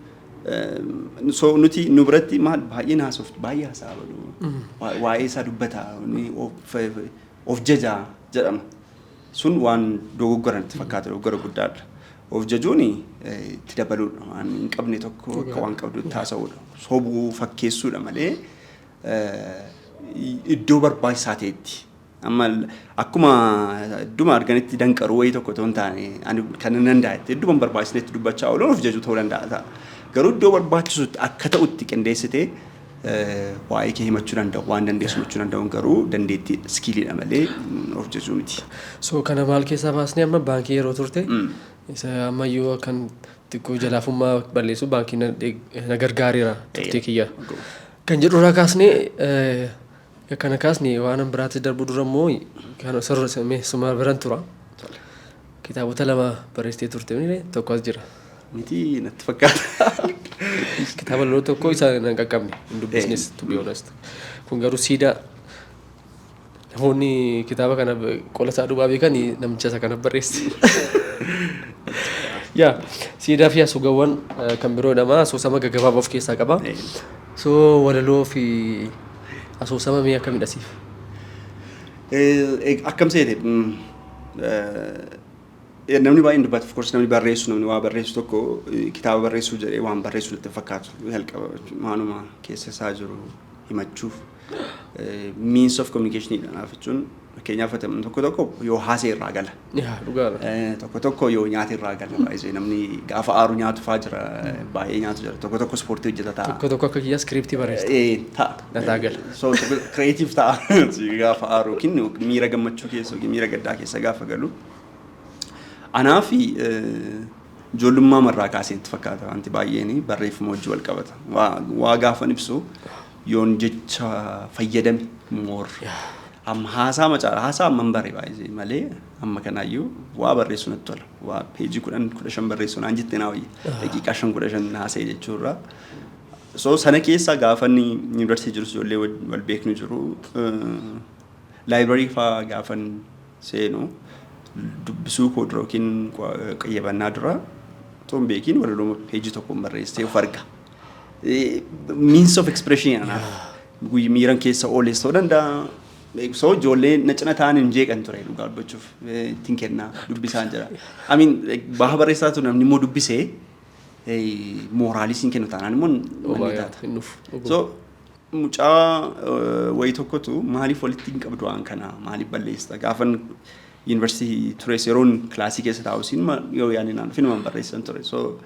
So nuti nu biratti maal baay'een haasoftu, baay'ee haasa'a balu, waa'ee isaa dubbata, of jajaa jedhama. Sun waan dogoggora natti fakkaata, dogoggora guddaadha. Of jajuun itti dabaluudha, waan hin qabne tokko akka waan qabdutti haasa'uudha. Sobuu fakkeessuudha malee iddoo barbaachisaa ta'etti Amma akkuma idduma arganitti danqaruu wayii tokko otoo hin taane, ani kan nan danda'etti idduma hin barbaachisnetti dubbachaa ooluun of jajuu ta'uu danda'a ta'a. Garuu iddoo barbaachisutti akka ta'utti qindeessitee waa'ee kee himachuu danda'u, waan dandeessu himachuu danda'uun garuu dandeettii, skilliidha malee of jajuu miti. So kana maal keessaa baasnee, amma baankii yeroo turte, isa ammayyuu akkan xiqqoo jalaafummaa balleessu baankii na gargaareera turtii kiyya. Kan jedhu irraa kaasnee, kana kaasne, waan an biraatti darbu dura immoo kan sirra suma biran tura. Kitaabota lama barreessitee turte, tokko as jira. Miti natti fakkaata. Kitaaba loloo tokko isa nan qaqqabne, hin dubbisnes, to be honest. Kun garuu siidaa namoonni kitaaba kana qola isaa duubaa beekan namicha isa kana barreesse. Yaa, siidaa fi asuugawwan kan biroo jedhama, asoosama gaggabaabaa of keessaa qaba. So walaloo fi asoosama mee akkamidha siif? Akkam seete, namni baay'een dubbata. Of course, namni barreessu, namni waa barreessu tokko kitaaba barreessuu jedhee waan barreessu natti fakkaatu. Jalqaba waanuma keessa isaa jiru himachuuf means of communication naaf jechuun, fakkeenyaaf tokko tokko yoo haasee irraa gala. Yaa, dhugaadha. Tokko tokko yoo nyaata irraa gala. Baay'ee namni gaafa aaru nyaatu faa jira, baay'ee nyaatu jira, tokko tokko ispoortii hojjeta ta'a. Tokko tokko akka kiyyaa scriptii barreessa. Ta'a. Nataa gala. So creative ta'a gaafa aaru yookiin miira gammachuu keessa yookiin miira gaddaa keessa gaafa galu. Anaa fi ijoollummaa marraa kaasee itti fakkaata, wanti baay'een barreeffama wajjin wal qabata. Waa gaafan ibsu yoon jecha fayyadame more. Amma haasaa macaala haasaa amman bare baay'ee malee, amma kanaayyuu waa barreessuu natti tola. Waa peejii 10 15 barreessuu naan jettee naa wayya. Daqiiqaa 5 15 haasa'e jechuurraa. So sana keessa gaafa inni yuunivarsiitii jirus ijoollee wal beeknu jiru. Library fa'aa gaafan seenu dubbisuu koo dura yookiin qayyabannaa dura otoo hin beekiin walaloo peejii tokkoon barreessee of arga. Means of expression anaaf. Miiran keessa ooles ta'uu danda'a. So ijoollee na cina ta'an hin jeeqan ture, dhugaa dubbachuuf ittiin kennaa dubbisaan jira. I mean, baha barreessaa ture, namni immoo dubbisee moralii siin kennu taanaan immoo manni taata. Hin dhufu. So mucaa wayii tokkotu, "Maaliif walitti hin qabdu waan kana, maaliif balleessita?" Gaafan yuunivarsiitii tures yeroon kilaasii keessa taa'u siin yoo yaadni naan dhufin barreessan ture. So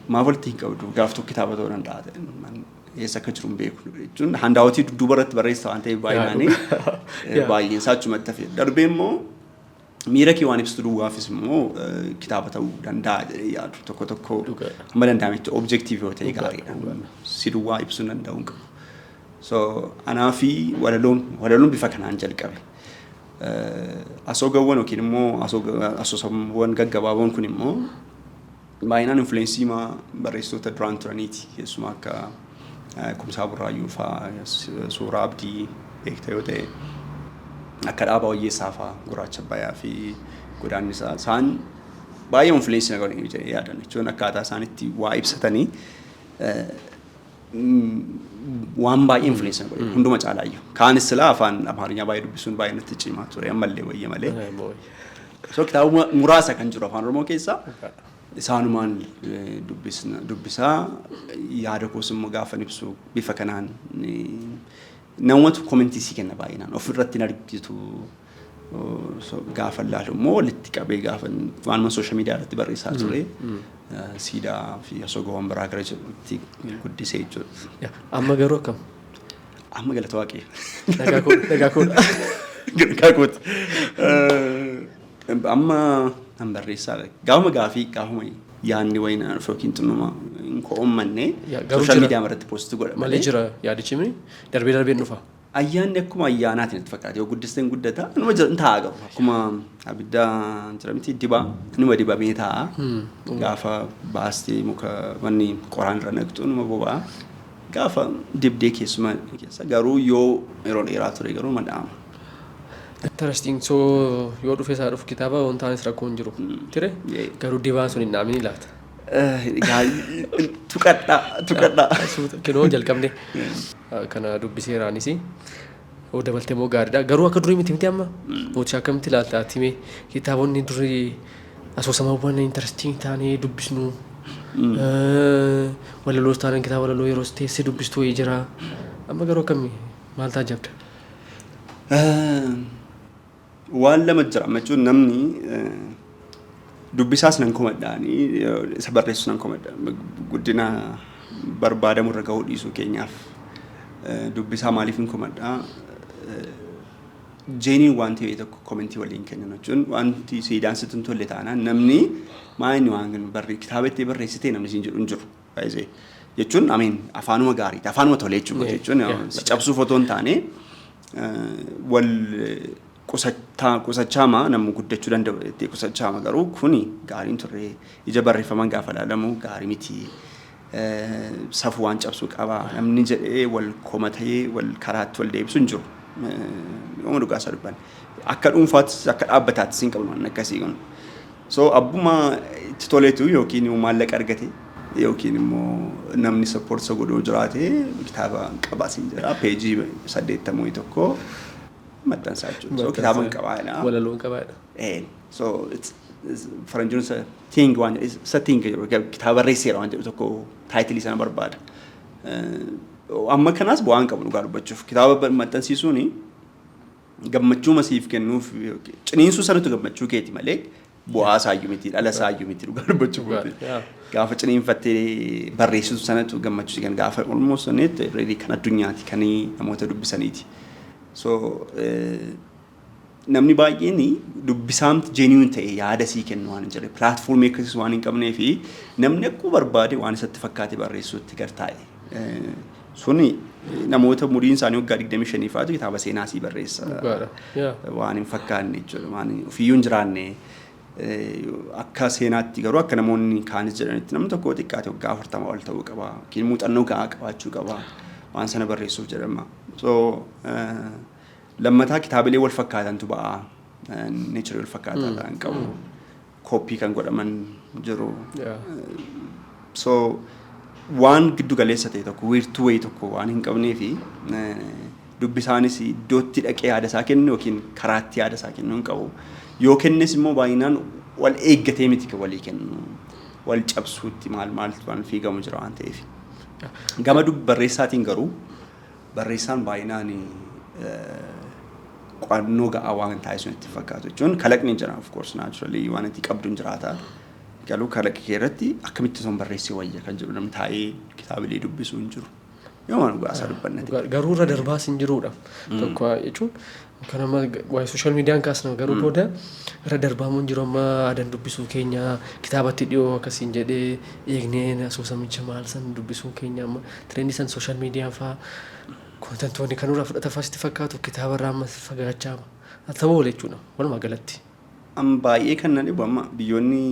"Maaf walitti hin qabdu, gaaf tokko kitaaba ta'uu danda'a" ta'e. Eessa akka jiru hin beeku jechuun handoutii dudduuba irratti barreessa waan ta'eef baay'inaanii baay'een isaa achumatti hafe. Darbee immoo miira kee waan ibsitu duwwaafis immoo kitaaba ta'uu danda'a jedhee yaadu tokko tokko hamma danda'ametti objective yoo ta'e gaariidha. Si duwwaa ibsuu danda'uu hin qabu. So anaa fi walaloon bifa kanaan jalqabe. Asoogawwan yookiin immoo asoosamawwan gaggabaaboon kun immoo baay'inaan influencii barreessitoota duraan turaniiti. Keessumaa akka Kumsaa Burraayyuu fa'aa, Suuraa Abdii beekta yoo ta'e, akka Dhaabaa Wayyeessaa fa'aa, Gurraacha Abbayyaa fi Godaannisaa, isaan baay'ee influencii na godhanii jedhee yaadan jechuun akkaataa isaan itti waa ibsatanii waan baay'ee influencii na godhe hunduma caalaayyuu. Kaanis silaa afaan Amaarinyaa baay'ee dubbisuun baay'ee natti cimaa ture, ammallee wayya malee. So kitaaba muraasa kan jiru afaan Oromoo keessaa isaanumaan dubbisaa, yaada koos immoo gaafan ibsu bifa kanaan namatu commentii sii kenna, baay'inaan ofirratti hin argitu. Gaafa ilaalu immoo walitti qabee gaafa waanuma social media irratti barreessaa ture siidaa fi asoogawwan biraa gara jedhutti guddisee jechuudha. Amma garuu akkam? Amma galata Waaqayyo. Nagaa koo, nagaa koodha. Nagaa kooti. Amma nan barreessaa gaafuma gaafii, gaafuma yaadni wayii na dhufe yookiin xinnuma hin ko'oommanne social media irratti post godha. Malee jira yaadichi darbee darbee dhufa. Ayyaanni akkuma ayyaanaatiin itti fakkaata. Yoo guddistee hin guddata. Inuma jira, hin taa'a garuu. Akkuma abidda jira miti, dibaa. Inuma dibamee taa'a. Gaafa baastee muka manni qoraan irra naqxu inuma boba'a. Gaafa dibdee keessuma keessa garuu yoo yeroo dheeraa ture garuu mada'ama. Interesting. So yoo dhufe isaa dhufu kitaaba wantaanis rakkoo hin jiru. Tire? Garuu dibaan sun hin dhaamin laata? Tuqadhaa, tuqadhaa. Kinoo jalqabne. Kana dubbiseeraanis. Yoo dabaltee immoo gaariidha. Garuu akka durii miti miti amma. Mootii akkamitti ilaalta ati mee kitaabonni durii asoosamawwan interesting ta'anii dubbisnu? Walaloos taanaan kitaaba walaloo yeroo teessee dubbistu wayii jira. Amma garuu akkamii, maal taajjabda? Waan lama jira jechuun, namni dubbisaas nan komadhaanii, isa barreessus nan komadha. Guddina barbaadamu irra gahuu dhiisuu keenyaaf dubbisaa maaliif hin komadhaa? Genuine waan ta'e tokko comment waliin kennan jechuun, wanti siidaan sitti hin tolle taanaan, namni maa inni waan barree kitaaba itti barreessitee namni siin jedhu hin jiru. Baay'ee jechuun, amiin, afaanuma gaariiti, afaanuma tolee jechuudha, jechuun si cabsuuf otoo hin taane, wal qusachaama namni guddachuu danda'u itti qusachaama. Garuu kuni gaariin turre, ija barreeffaman gaafa ilaalamu gaarii miti. Safuu waan cabsuu qaba namni jedhee wal komatee wal karaatti wal deebisu hin jiru. Yooma dhugaa isaa dubbanne. Akka dhuunfaattis akka dhaabbataattis hin qabnu waan akkasii kun. So abbuma itti toletu yookiin immoo maallaqa argate yookiin immoo namni support isa godhuu jiraate, kitaaba qabaa siin jedha, peejii 81 maxxansaa jechuudha. So kitaaba hin qabaa jedha. Walaloon qabaadha. So it's faranjiin isa thing waan isa thing jedhu, kitaaba barreesseera waan jedhu tokko title sana barbaada. Amma kanaas bu'aan qabu dhugaa dubbachuuf, kitaaba maxxansiisuun gammachuu masiif kennuuf, ciniinsuu sanatu gammachuu keeti malee bu'aa isaayyuu miti, dhala isaayyuu miti dhugaa dubbachuuf. Gaafa ciniinfattee barreessitu sanatu gammachuu si kenna, gaafa almost sanatti ready kan addunyaati, kan namoota dubbisaniiti. So namni baay'een dubbisaamti genuine ta'e yaada sii kennu waan hin jirre, platform akkasiis waan hin qabnee fi namni akkuma barbaade waan isatti fakkaate barreessuutti gar taa'e. Suni namoota umuriin isaanii waggaa 25 faatu kitaaba seenaa sii barreessa. Waan hin fakkaanne jechuudha. Waan ofiiyyuu hin jiraanne. Akka seenaatti garuu, akka namoonni kaanis jedhanitti, namni tokko xiqqaate waggaa 40 ol ta'uu qaba. Yookiin muuxannoo gahaa qabaachuu qaba. Waan sana barreessuuf jedhama. So lammataa kitaabilee wal fakkaatantu ba'a. Nature wal fakkaataa ta'an qabu. Copy kan godhaman jiru. So waan giddu galeessa ta'e tokko, wiirtuu wayii tokko waan hin qabnee fi dubbisaanis iddootti dhaqee yaada isaa kennu yookiin karaatti yaada isaa kennu hin qabu. Yoo kennes immoo baay'inaan wal eeggatee miti kan walii kennu. Wal cabsuutti maal maal waan fiigamu jira waan ta'eef. Gama barreessaatiin garuu, barreessaan baay'inaan qo'annoo ga'aa waan taasisu itti fakkaatu jechuun, kalaqni jira, of course, naturally waan itti qabdu hin jiraata. Garuu kalaqa kee irratti akkamitti osoo barreessee wayya kan jedhu namni taa'ee kitaabilee dubbisuu hin jiru. Yoo waan dhugaa isaa dubbanna ta'e. Garuu irra darbaas hin jirudha. Tokko jechuun kan amma waa'ee social mediaan kaasna, garuu booda irra darbaamuu hin jiru. Amma aadaan dubbisuu keenya kitaabatti dhiyoo akkasiin jedhee eegnee asoosamicha maal san dubbisuu keenya, amma trend san social mediaan fa'aa contentoonni kan irraa fudhata fa'aa sitti fakkaatu, kitaaba irraa amma fagaachaa ta'uu oola jechuudha walumaa galatti. Amma baay'ee kan na dhibu, amma biyyoonni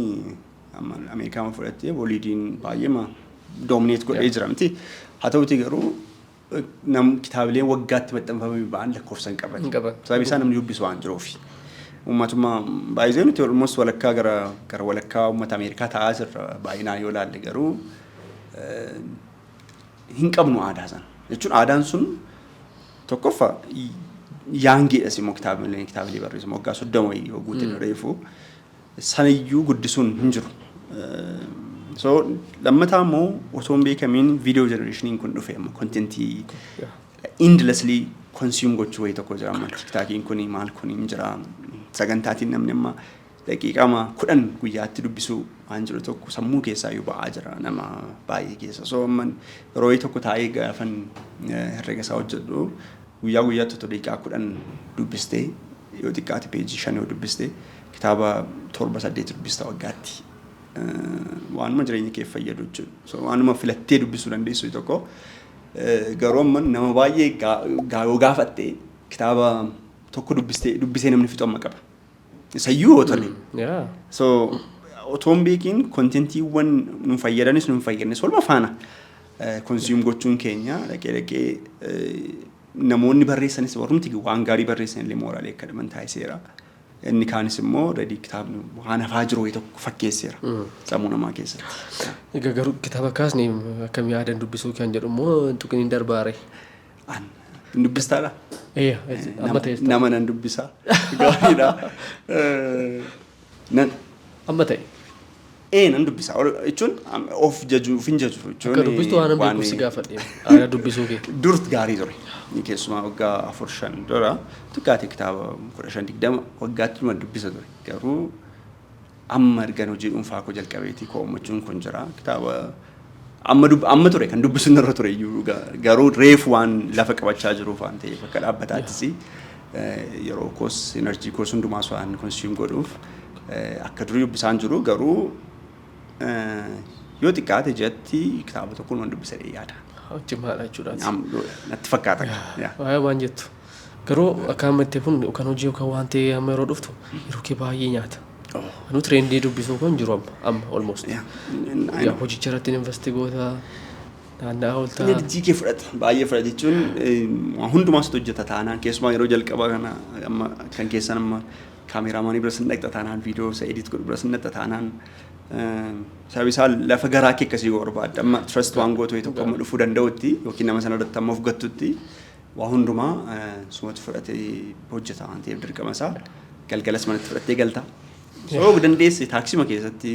amma Ameerikaa fudhattee Hollywoodiin baay'ee ma dominate godhee jira miti. Haa ta'uti garuu nam kitaabileen waggaatti maxxanfamanii ba'an lakkoofsa hin qaban. Hin qaban. Sababi isaa namni dubbisu waan jiruufi. Uummatuma baay'ee nuti almost walakkaa gara walakkaa uummata Ameerikaa ta'aa jirra baay'inaan yoo ilaalle, garuu hin qabnu aadaa sana. Jechuun aadaan sun tokkoffaa youngiidhas immoo kitaabilee barreessu waggaa 30 yoo guute reefu sanayyuu guddisuun hin jiru. So lammataa immoo osoo hin beekamiin video generationiin kun dhufe, amma content endlessly consume gochuu wayii tokko jira. Amma TikTokiin kun maal kun hin jira, sagantaatiin namni amma daqiiqama 10 guyyaatti dubbisuu waan jiru tokko sammuu keessaa iyyuu ba'aa jira nama baay'ee keessa. So amma yeroo wayii tokko taa'ee gaafan herrega isaa hojjedhu, guyyaa guyyaatti otoo daqiiqaa 10 dubbistee, yoo xiqqaate peejii 5 yoo dubbistee, kitaaba torba saddeet dubbista waggaatti. Waanuma jireenya kee fayyadu jechuudha. So waanuma filattee dubbisuu dandeessu tokko, garuu amma nama baay'ee yoo gaafatte, kitaaba tokko dubbistee dubbisee namni fixu amma qaba. Isayyuu yoo tole. So otoo hin beekiin contentiiwwan nu fayyadanis nu hin fayyadnes waluma faana consume gochuun keenya dhaqee dhaqee namoonni barreessanis, warrumti waan gaarii barreessan illee morale akka dhaban taasiseera. Inni kaanis immoo ready kitaabni waan hafaa jiru wayii tokko fakkeesseera sammuu namaa keessatti. Egaa garuu kitaaba kaasni akkam yaadan dubbisuu kan jedhu immoo tuqni hin darbaare. An hin dubbistaadha? Ee, amma ta'e. Nama nan dubbisaa. Gaariidha. Nan Amma ta'e. Nan dubbisa jechuun of jaju, of hin jaju jechuun. Akka dubbistu waan beekuuf si gaafadhe. Aadaa dubbisuu kee. Dur gaarii ture. Keessumaa waggaa 4-5 dura xiqqaate kitaaba 15-20 waggaatti dhuma dubbisa ture. Garuu amma ergan hojii dhuunfaa koo jalqabeetii ko'ammachuun kun jira. Kitaaba amma ture kan dubbisu irra ture iyyuu, garuu reefu waan lafa qabachaa jiruuf waan ta'eef, akka dhaabbataattis yeroo koos, energy koos hundumaas waan consume godhuuf akka durii dubbisaan jiru. Garuu yoo xiqqaate ji'atti kitaaba tokko numa dubbisa yaada. Cimaadha jechuudha. Natti fakkaata. Waa'ee waan jettu. Garuu akka amma itti kun yookaan hojii yookaan waan ta'e amma yeroo dhuftu yeroo kee baay'ee nyaata. Anuu trendii dubbisuu kun jiru amma almost. Yaa, hojicha irratti invest goota, naanna'aa ooltaa. Energy kee fudhata, baay'ee fudhata jechuun waan hundumaas hojjeta taanaan, keessumaa yeroo jalqabaa kana amma kan keessan amma cameraman bira sin dhaqxa taanaan, viidiyoo isa edit godhu bira sin dhaqxa taanaan, sababi isaa lafa garaa kee akkasii barbaadda. Amma trust waan gootu tokko amma dhufuu danda'utti yookiin nama sana irratti amma of gattutti waa hundumaa sumatu fudhatee hojjeta waan ta'eef, dirqama isaa galgalas manatti fudhattee galta. So dandeesse taaksima keessatti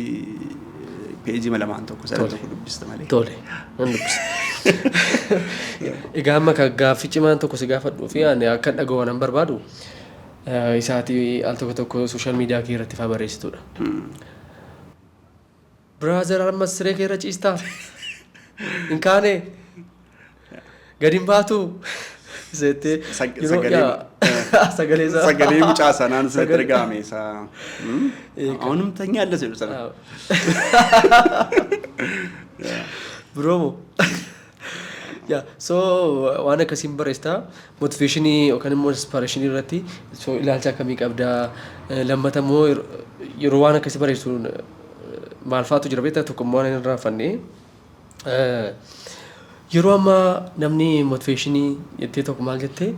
peejii lamaan tokko sadan tokko dubbista malee. Tole, nan dubbisa. Egaa amma kan gaaffii cimaan tokko si gaafadhuu fi ani akka dhaga'u nan barbaadu isaatii al tokko tokko social media kee irratti faa barreessitudha. "Brother, ammas siree kee irra ciistaa? Hin kaane? Gadi hin baatu?" Seettee sagalee isaa. Sagalee mucaa sanaan sanatti argame isaa. "አሁንም ተኛለህ" jedhu sana. Biroomo. Yaa, so waan akkasiin barreessitaa, motivationii yookaan immoo inspirationii irratti so ilaalcha akkamii qabdaa? Lammata immoo yeroo waan akkasii barreessu maal faatu jira beektaa? Tokko immoo waan hin irraanfanne, yeroo ammaa namni motivationii jettee tokko maal jettee,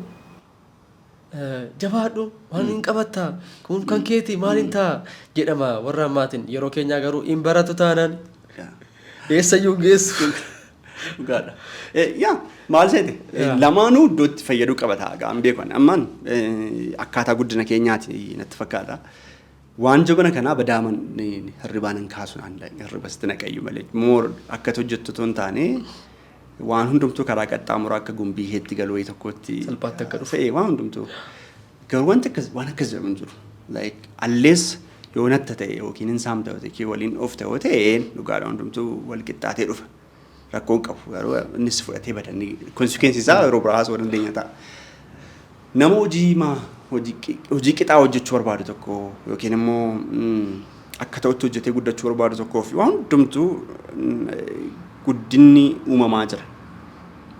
"Jabaadhu, waan hin qabattaa, kun kan keeti, maal hin ta'a" jedhama warra ammaatiin. Yeroo keenyaa garuu hin baratu taanaan eessayyuu hin geessu. Dhugaadha. Yaa, maal seete, lamaanuu iddootti fayyaduu qaba ta'a ga'an beekan. Ammaan akkaataa guddina keenyaati natti fakkaata. Waan jabana kanaa badaaman hirribaan hin kaasu, hirriba sitti naqayyu malee. More akka hojjettu otoo hin taane, waan hundumtuu karaa qaxxaamuraa akka gumbii heetti galuu wayii tokkotti. Salphaatti akka dhufu. Fe'ee waan hundumtuu. Garuu wanti akkas waan akkas jedhamu hin jiru. Like allees yoo natta ta'e yookiin hin saamta yoo ta'e, waliin oofta yoo ta'e, dhugaadha, hundumtuu wal qixxaatee dhufa. Rakkoo hin qabu, garuu innis fudhatee badanii consequence isaa yeroo biraa haasa'uu dandeenya ta'a. Nama hojii maa hojii qixaa hojjechuu barbaadu tokko yookiin immoo akka ta'utti hojjetee guddachuu barbaadu tokkoo fi waan hundumtuu guddinni uumamaa jira.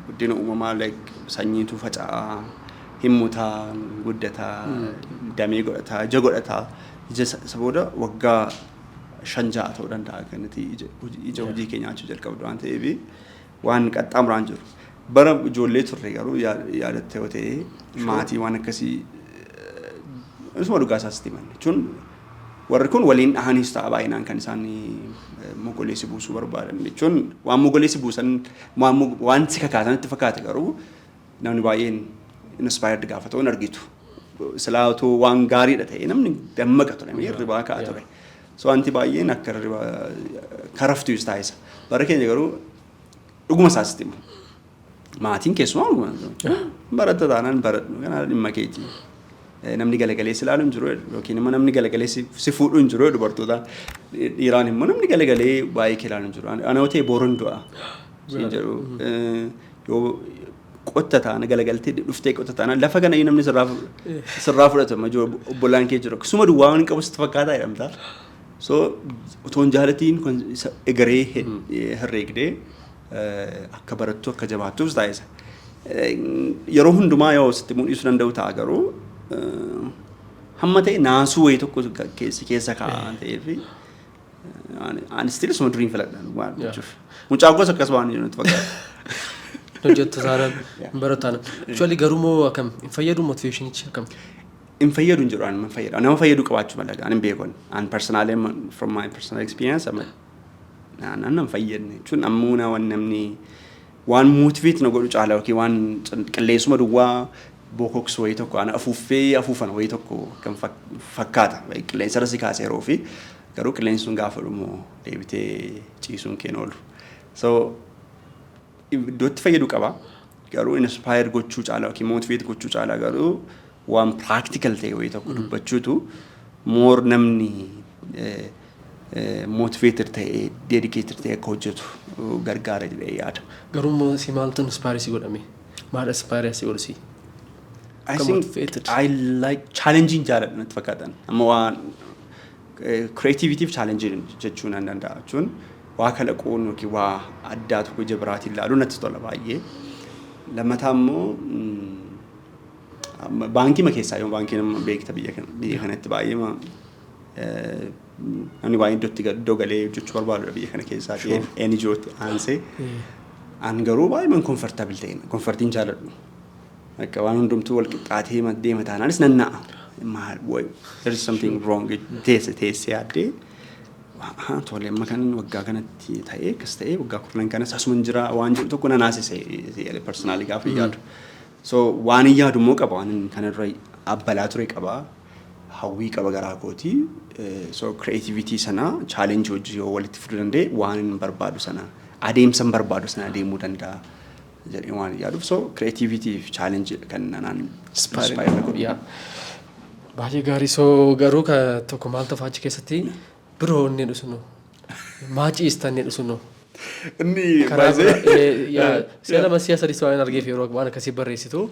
Guddina uumamaa, like sanyiitu faca'aa, himmutaa, guddataa, damee godhataa, ija godhataa. Ija isa booda waggaa 5-6 ta'uu danda'a kan nuti ija hojii keenya nyaachuu jalqabdu waan ta'eef, waan qaxxaamuraan jiru. Bara ijoollee turre garuu yaadatte yoo ta'e, maatii waan akkasii isuma dhugaa isaas itti himan jechuun, warri kun waliin dhahaniis ta'a baay'inaan kan isaan mogoleessi buusuu barbaadan jechuun, waan mogoleessi buusan waan si kakaasan itti fakkaate, garuu namni baay'een inspired gaafa ta'u hin argitu. Silaa otoo waan gaariidha ta'e namni dammaqa ture, hirribaa ka'a ture. So wanti baay'een akka hirribaa karaftu taasisa. Bara keenya garuu dhuguma isaas itti himu. Maatiin keessumaa dhuguma baratta taanaan baradhu, kanaa dhimma keetii. Namni galagalee si ilaalu hin jiru yookiin immoo namni galagalee si fuudhu hin jiru dubartoota. Dhiiraan immoo namni galagalee baay'ee kee ilaalu hin jiru. Ana yoo ta'e boruun du'a siin jedhu. Yoo qotta taana galagaltee dhuftee qotta taana, lafa kana namni sirraa fudhatama jiru, obbolaan kee jiru. Suma duwwaa waan qabu sitti fakkaataa jedhamta. So otoo hin jaalatiin egeree herreegdee akka barattu, akka jabaattuuf taasisa. Yeroo hundumaa yoo sitti mul'isuu danda'u ta'a, garuu hamma ta'e naasuu wayii tokko keessa keessa kaa'an ta'eef, ani still suma duriin filadha waan jechuuf. Mucaa gosa akkas waan jiru natti fakkaata. Hojjettu taanaan, hin baratu taanaan. Actually garuu moo akkam, hin fayyadu motivationichi, akkam? Hin fayyadu hin jedhu ani, hin fayyadu. Nama fayyadu qabaachuu mala, ani hin beeku. Ani personally, from my personal experience, amma naan hin fayyadne jechuun ammoo na waan namni waan motivate na godhu caala yookiin waan qilleensuma duwwaa bokoksu wayii tokko ana afuuffee afuufan wayii tokko kan fakkaata. Qilleensa irra si kaase yeroo fi Garuu qilleensi sun gaafa dhumu deebitee ciisuun keen oolu. So iddootti fayyadu qaba. Garuu inspire gochuu caalaa yookiin motivate gochuu caalaa garuu waan practical ta'e wayii tokko dubbachuutu more namni motivated ta'ee, dedicated ta'e akka hojjetu gargaara jedhee yaada. Garuu immoo si maaltu inspire si godhame? Maal inspire si godhu si? I Akka think motivated. I like challenging, jaaladha natti fakkaatan. Amma waan creativity fi challenging jechuun nan danda'a jechuun waa kalaquun yookiin waa addaa tokko ija biraatiin ilaaluun natti tola baay'ee. Lammataa immoo amma baankii ma keessaa yoo baankiin amma beekta biyya kanatti baay'ee namni baay'ee iddootti iddoo galee hojjechuu barbaadudha biyya kana keessaa NGOtti aansee. An garuu baay'ee man comfortable ta'e comfortiin jaaladhu. Akka waan hundumtuu wal qixxaatee deema taanaanis nan na'a. Maal, why there is something wrong. Teesse teessee yaaddee, haa, tole, amma kan waggaa kanatti ta'ee akkas ta'ee waggaa 10 kanas asuma hin jira waan jedhu tokko nan haasise personally gaafa yaadu. So waan hin yaadu immoo qaba, waan kanarra abbalaa ture qaba. Hawwii qaba garaa kooti. So creativity sana challenge hojii yoo walitti fiduu danda'e waan hin barbaadu sana adeemsa hin barbaadu sana adeemuu danda'a jedhee waan yaaduuf, so creativity fi challenge kan naan inspire na godhu. Yaa. Baay'ee gaarii. So garuu ka tokko maal ta'u achi keessatti biroo inni dhusunu maa ciistan inni dhusunu. Inni Karaa baay'ee biraa, yaa, si'a lama si'a sadii waan argeef yeroo waan akkasii barreessitu.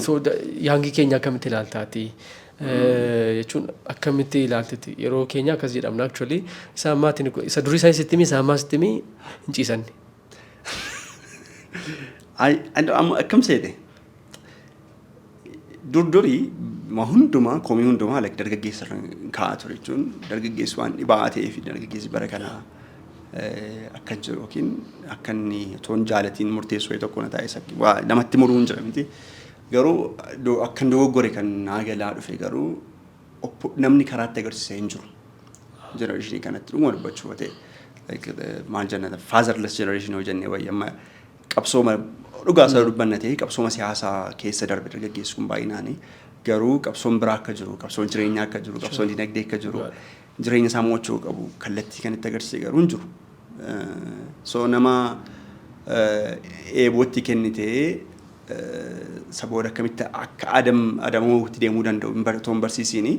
So young keenya akkamitti ilaaltaati? Jechuun akkamitti ilaaltetti yeroo keenya akkas jedhamna actually isa ammaatiin isa durii isaan sitti himi, isa ammaa sitti himi, hin ciisanni. Amma akkam seete? Dur durii ma hundumaa komii hundumaa like dargaggeessa irra kaa'aa ture jechuun dargaggeessi waan dhibaa ta'ee fi dargaggeessi bara kanaa akka jiru yookiin akka inni otoo hin jaalatiin murteessu wayii tokko na taa'e waa namatti muruu hin jira miti. Garuu akka hin dogoggore kan naa galaa dhufe garuu namni karaatti agarsiisee hin jiru. Generation kanatti dhuguma dubbachuu yoo ta'e, maal jenna, fatherless generation yoo jennee wayii, amma qabsooma dhugaa isa dubbanna ta'e qabsooma siyaasaa keessa darbe dargaggeessi kun baay'inaani. Garuu qabsoon biraa akka jiru, qabsoon jireenyaa akka jiru, qabsoon dinagdee akka jiru, jireenya isaa mo'achuu qabu kallattii kan itti agarsiise garuu hin jiru. So nama eebootti kennitee saboota akkamitti akka adamuutti deemuu danda'u otoo hin barsiisiini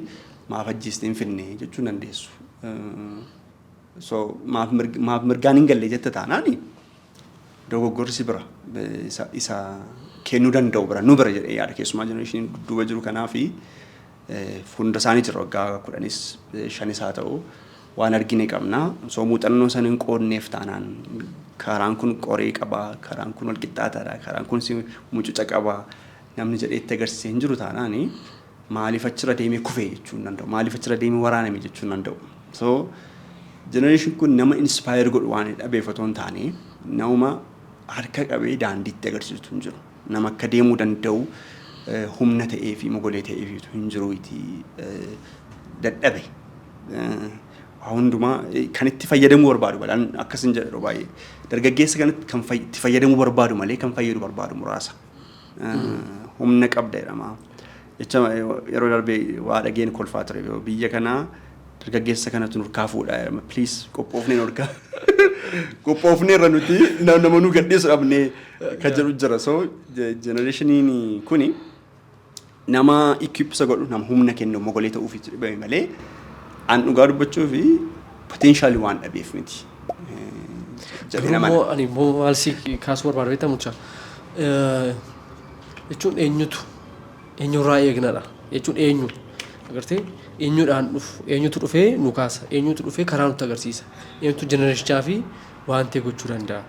maaf ajjeestee hin finne jechuu dandeessu. So maaf mirgaan hin galle jette taanaani dogoggorri si bira isa kennuu danda'u bira nu bira jedhee yaada, keessumaa generation dudduuba jiru kanaafi fuuldura isaanii jira waggaa 10s 5s haa ta'u waan argine qabna. So muuxannoo sana hin qoodneef taanaan karaan kun qoree qaba, karaan kun wal qixxaataadha, karaan kun si mucuca qaba namni jedhee itti agarsiisee hin jiru taanaani maaliif achirra deemee kufee jechuu hin danda'u, maaliif achirra deemee waraaname jechuu hin danda'u. So generation kun nama inspire godhu waan dhabeef otoo hin taane nama harka qabee daandiitti agarsiisu hin jiru. Nama akka deemuu danda'u humna ta'ee fi mogolee ta'ee fi hin jiru itti dadhabe. Waa hundumaa kan itti fayyadamuu barbaadu balaan akkas hin jedhu baay'ee. Dargaggeessa kanatti kan itti fayyadamuu barbaadu malee kan fayyadu barbaadu muraasa. Humna qabda jedhama. Jecha yeroo darbe waa dhageen kolfaa ture, biyya kanaa dargaggeessa kanatu nurkaa fuudha jedhama. Please, qophoofnee nurkaa. Qophoofnee irra nuti nama nu gadhiisu dhabnee kan jedhu jira. So generationiin kuni nama equip isa godhu, nama humna kennu, mogolee ta'uuf itti dhibame malee an dhugaa dubbachuu fi potential waan dhabeef miti. Jedhee nama. Garuu ani immoo maal si kaasuu barbaadu beektaa mucaa? Jechuun eenyutu eenyurraa eegnadha jechuun eenyu agartee eenyudhaan dhufu, eenyutu dhufee nu kaasa, eenyutu dhufee karaa nutti agarsiisa, eenyutu generationichaa fi waan ta'e gochuu danda'a.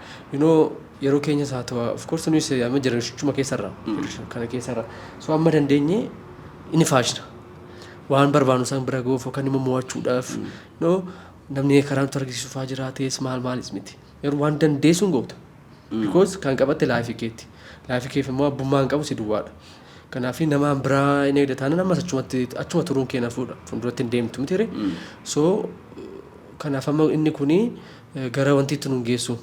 Yeroo keenyas haa ta'u, of course nuyi amma generationichuma keessarra kana keessarra, so amma dandeenye inni faashina waan barbaannu san bira ga'uuf yookaan immoo mo'achuudhaaf no namni karaa nutti agarsiisu faa jiraates maal maalis miti, yeroo waan dandeessuun goota. Because kan qabatte life keetti. Life keef immoo abbummaa hin qabu si duwwaadha. Kanaaf namaan biraa inni eegda taanaan ammas achumatti achuma turuun kee nafuudha. Fuulduratti hin deemtu miti ree. So kanaaf amma inni kuni gara wanti itti nun geessu.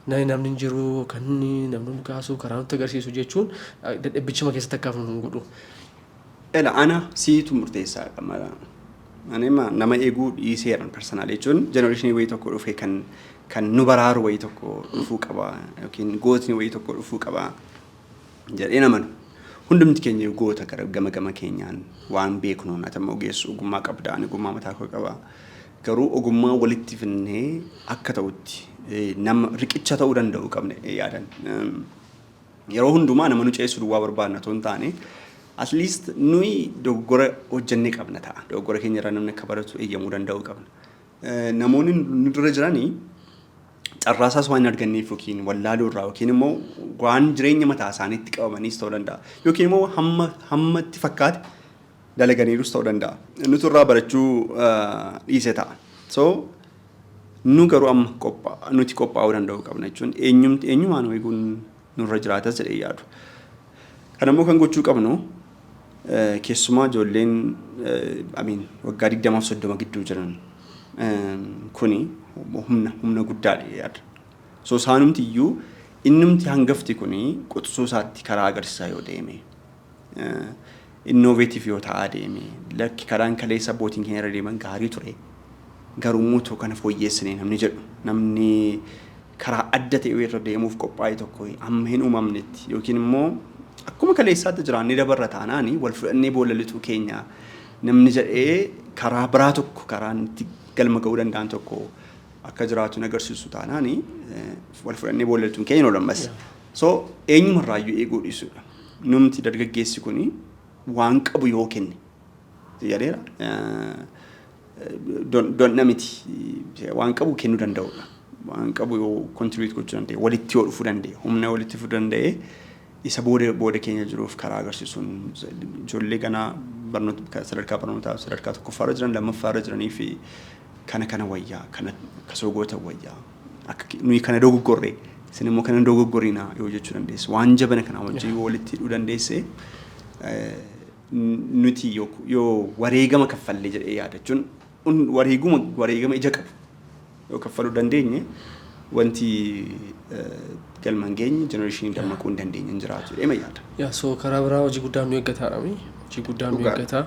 Namni hin jiru kan namni nu kaasu karaa nutti agarsiisu jechuun dadhabbichuma keessatti akka hafu nun godhu. Ela ana siitu murteessaadha mala. Ani nama eeguu dhiiseeran personally jechuun generationii wayii tokko dhufee kan nu baraaru wayii tokko dhufuu qaba yookiin gootni wayii tokko dhufuu qaba jedhee namanu. Hundumti keenya goota gara gama gama keenyaan waan beeknuun, ati amma ogeessu ogummaa qabda, ani ogummaa mataa koo qaba. Garuu ogummaa walitti finnee akka ta'utti nama riqicha ta'uu danda'u qabne yaadan. Yeroo hundumaa nama nu ceessu duwwaa barbaadna otoo hin taane, at least nuyi dogoggora hojjennee qabna ta'a. Dogoggora keenya irraa namni akka baratu eeyyamuu danda'uu qabna. Namoonni nu dura jiranii carraasaas waan hin arganneef yookiin wallaaluu irraa yookiin immoo waan jireenya mataa isaaniitti qabamaniis ta'uu danda'a. Yookiin immoo hamma hammatti fakkaate dalaganiirus ta'uu danda'a. Nuti irraa barachuu dhiise ta'a. So nu garuu amma nuti qophaa'uu danda'uu qabna jechuun eenyumti eenyumaan eeguun nurra jiraatas jedhee yaadu. Kanammoo kan gochuu qabnu keessumaa ijoolleen, I mean, waggaa 20f 30 gidduu jiran kuni humna guddaadha yaada. So isaanumti iyyuu innumti hangafti kuni quxisuu isaatti karaa agarsiisaa yoo deeme, innovative yoo ta'aa deeme, lakki, karaan kaleessa abbootiin keenya irra deeman gaarii ture. Garuu immoo kana fooyyeessine namni jedhu, namni karaa adda ta'e irra deemuuf qophaa'e tokko amma hin uumamnetti, yookiin immoo akkuma kaleessaatti jiraannee dabarra taanaani wal fudhannee boolla lixuu keenya namni jedhee karaa biraa tokko, karaan itti galma ga'uu danda'an tokko akka jiraatu agarsiisu taanaani wal fudhannee boolla lixuun keenya hin oolu. So eenyumarraayyuu eeguu dhiisuudha. Numti dargaggeessi kuni waan qabu yoo kenne jedheera. Donna miti, waan qabu kennuu danda'udha. Waan qabu yoo contribute gochuu danda'e, walitti yoo dhufuu danda'e, humna walitti fiduu danda'e, isa booda booda keenya jiruuf karaa agarsiisuun ijoollee ganaa barnoota sadarkaa barnootaa sadarkaa tokkoffaarra jiran, lammaffaarra jiranii fi kana kana wayyaa, kana akkasoo goota wayyaa, akka nuyi kana dogoggorre isin immoo kana dogoggorinaa yoo jechuu dandeesse, waan jabana kana wajjin yoo walitti hidhuu dandeesse, nuti yoo wareegama kaffallee jedhee yaadachuun wareeguma wareegama ija qabu yoo kaffaluu dandeenye, wanti galma hin geenye, generationii dammaquu hin dandeenye hin jiraatu jedhee yaada. Yaa, so karaa biraa hojii guddaan nu eeggataadha. Hojii guddaan nu eeggata.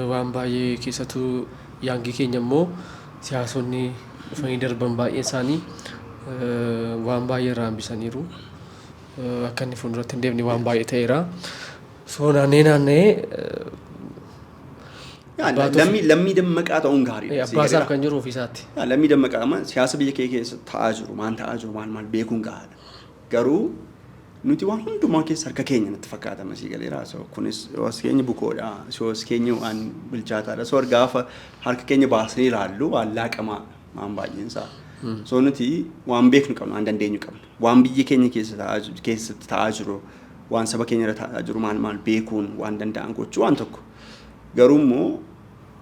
Waan baay'ee keessattuu youngii keenya immoo siyaasonni dhufanii darban baay'een isaanii waan baay'ee irraa hambisaniiru. Akka inni fuulduratti hin deemne waan baay'ee ta'eera. So naannee naanna'ee Lammii dammaqaa ta'uun gaariidha. Abbaa isaaf kan jiru ofiisaatti. Lammii dammaqaa amma siyaasa biyya kee keessa ta'aa jiru, maal ta'aa jiru, maal maal beekuun gahaadha. Garuu nuti waan hundumaa keessa harka keenya natti fakkaata masii galeera. So kunis yoos keenya bukoodha, yoos keenya waan bilchaataadha. So gaafa harka keenya baasnee ilaallu waan laaqamaadha waan baay'een isaa. So nuti waan beeknu qabna, waan dandeenyu qabna. Waan biyya keenya keessatti ta'aa jiru, waan saba keenya irra ta'aa jiru maal maal beekuun waan danda'an gochuu waan tokko. Garuu immoo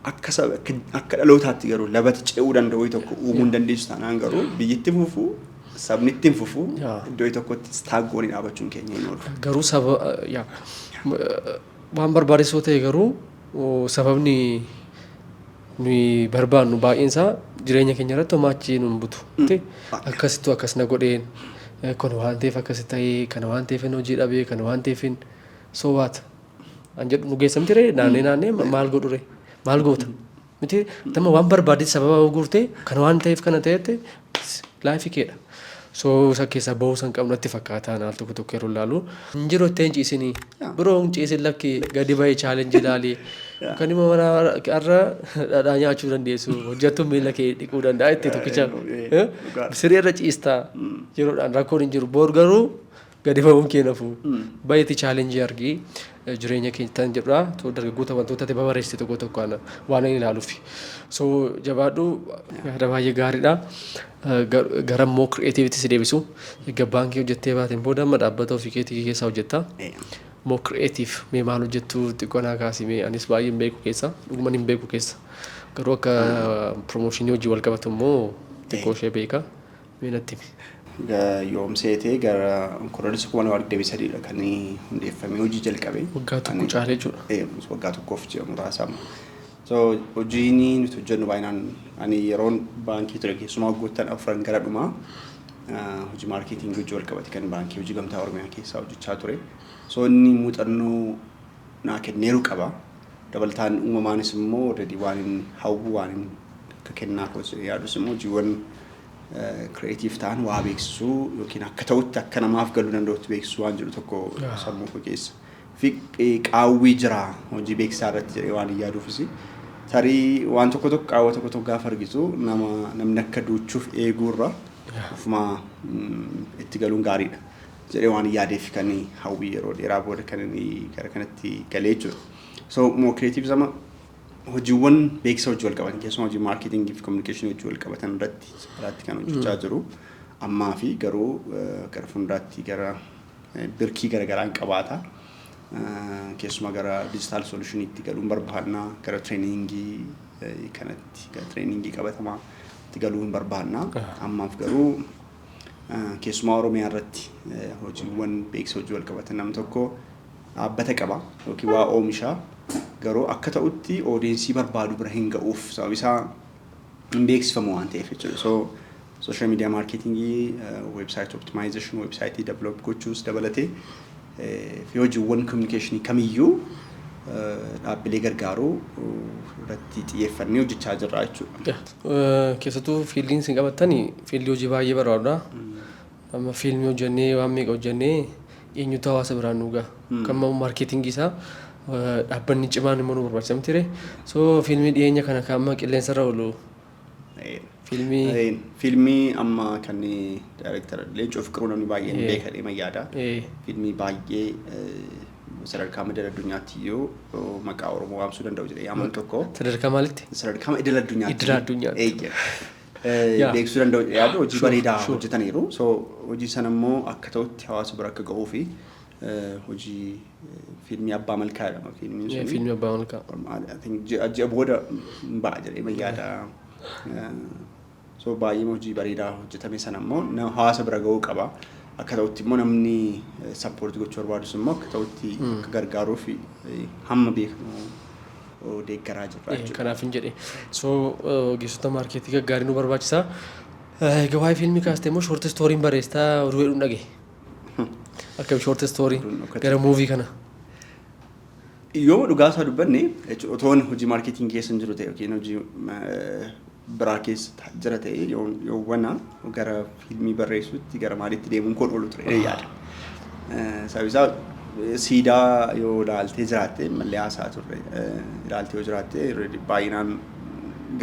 akka saba akka dhalootaatti garuu labata ce'uu danda'u tokko uumuu hin dandeessu taanaan, garuu biyyatti fufuu, sabni ittiin fufuu iddoo tokkotti taaggoonii dhaabachuun keenya hin oolu. Garuu saba yaa waan barbaachisoo ta'e, garuu sababni nuyi barbaannu baay'een isaa jireenya keenya irratti homaa achi nu hin butu. Akkasittu akkas na godheen, kun waan ta'eef akkas ta'ee, kana waan ta'eef hojii dhabee, kana waan ta'eef, so what an jedhu nu geessa miti ree? Naannee naannee maal godhu ree? Maal goota miti? Tama waan barbaadde sababa guurtee kana waan ta'eef kana ta'etti lifeii keedha. So isa keessaa bahuu san qabnu natti fakkaata naal tokko tokko yeroo ilaalu. Hin jiru itti hin ciisinii. Biroo hin ciisin, lakki, gadi bahee challenge ilaali. Kan immoo mana har'a dhadhaa nyaachuu dandeessu, hojjettuun miila kee dhiquu danda'a itti tokkicha. Siree irra ciistaa yeroodhaan rakkoon hin jiru. Boor garuu gadi bahuun kee nafu. Baay'eetti challenge argii jireenya keenya tan jedhudha. So dargaggoota wantoota ati babareessite tokko tokko waan inni ilaaluuf. So jabaadhu, yaada baay'ee gaariidha. Gara immoo creativity si deebisu. Egaa baankii hojjettee baateen booda amma dhaabbata ofii keetii keessaa hojjetta. Moo creative mee maal hojjettu? Xiqqoo naa kaasi mee. Anis baay'ee hin beeku keessa, dhuguman hin beeku keessa. Garuu akka promotionii hojii wal qabatu immoo xiqqoo ishee beeka. Mee natti himi. Yoom seetee, gara Onkoloolessa 2023dha kan hundeeffamee hojii jalqabe. Waggaa tokko caalee jechuudha. Waggaa tokkoof ji'a muraasa amma. So hojiin nuti hojjennu baay'inaan, ani yeroon baankii ture, keessumaa waggoottan afran gara dhumaa, hojii marketingii hojii wal qabate kan baankii hojii gamtaa Oromiyaa keessaa hojjechaa ture. So inni muuxannoo naa kenneeru qaba. Dabalataan uumamaanis immoo already waan inni hawwu, waan inni akka kennaa koos yaadus immoo hojiiwwan creative ta'an waa beeksisuu yookiin akka ta'utti akka namaaf galuu danda'utti beeksisuu waan jedhu tokko sammuu koo keessa. Fi qaawwii jira hojii beeksisaa irratti jedhee waan hin yaaduufis, tarii waan tokko tokko, qaawwa tokko tokko gaafa argitu, nama namni akka duuchuuf eeguurra ofuma itti galuun gaariidha jedhee waan hin yaadeef kan hawwii yeroo dheeraa booda kan inni gara kanatti galee jechuudha. So more creative sama hojiiwwan beeksisa hojii wal qabatan, keessumaa hojii marketingii fi communicationii hojii wal qabatan irratti irratti kan hojjechaa jiru. Ammaa fi garuu gara fuulduraatti gara birkii garaagaraan qabaata. Keessumaa gara digital solutioniitti galuun barbaadna, gara trainingii kanatti, gara trainingii qabatamaa itti galuun barbaadna. Ammaaf garuu keessumaa Oromiyaa irratti hojiiwwan beeksisa hojii wal qabatan, namni tokko dhaabbata qaba yookiin waa oomisha, garuu akka ta'utti audience barbaadu bira hin ga'uuf, sababi isaa hin beeksifamu waan ta'eef jechuudha. So social media marketingii, website optimization, website develop gochuus dabalatee fi hojiiwwan communicationii kamiyyuu dhaabbilee gargaaruu irratti xiyyeeffannee hojjechaa jirra jechuudha. Keessattuu fieldiin isin qabattani fieldii hojii baay'ee barbaadudha. Amma fiilmii hojjennee, waan meeqa hojjennee, eenyutu hawaasa biraan nu ga'a? Kan marketingii isaa dhaabbanni cimaan immoo nu barbaachisa miti. So fiilmii dhiyeenya kana kan amma qilleensarra oolu, fiilmii Fiilmii amma kan daayirektara Leencoo Fiqiruu namni baay'een beeka deema yaada. Fiilmii baay'ee sadarkaa idil addunyaatti iyyuu maqaa Oromoo waamsuu danda'u jedhee amanu tokko. Sadarkaa maalitti? Sadarkaa idil addunyaatti. Idil addunyaatti. Beeksisuu danda'u jedhee yaadu hojii bareedaa hojjetaniiru. So hojii sana immoo akka ta'utti hawaasa bira akka ga'uu fi hojii fiilmii Abbaa Malkaa jedhama fiilmiin sun. Fiilmii Abbaa Malkaa. Ji'a booda ba'a jedhee yaada. So baay'ee hojii bareedaa hojjetame sana immoo hawaasa bira ga'uu qaba. Akka ta'utti immoo namni support gochuu barbaadus immoo akka ta'utti akka gargaaruuf hamma beekamu deeggaraa jirra jechuudha. Kanaaf hin jedhe. So ogeessota marketii gaggaarii nu barbaachisa. Egaa waa'ee fiilmii kaastee immoo short storyn barreessitaa oduu jedhuun dhage. Akkam short story gara movie kana? Yoo dhugaa isaa dubbanne, otoon hojii marketing keessa hin jiru ta'e yookiin hojii biraa keessa jira ta'e, yoowwana gara fiilmii barreessuutti, gara maaliitti deemuun koon oolu ture yaada. Sababi isaa siidaa yoo ilaaltee jiraatte, mallee haasaa turre ilaaltee yoo jiraatte, baay'inaan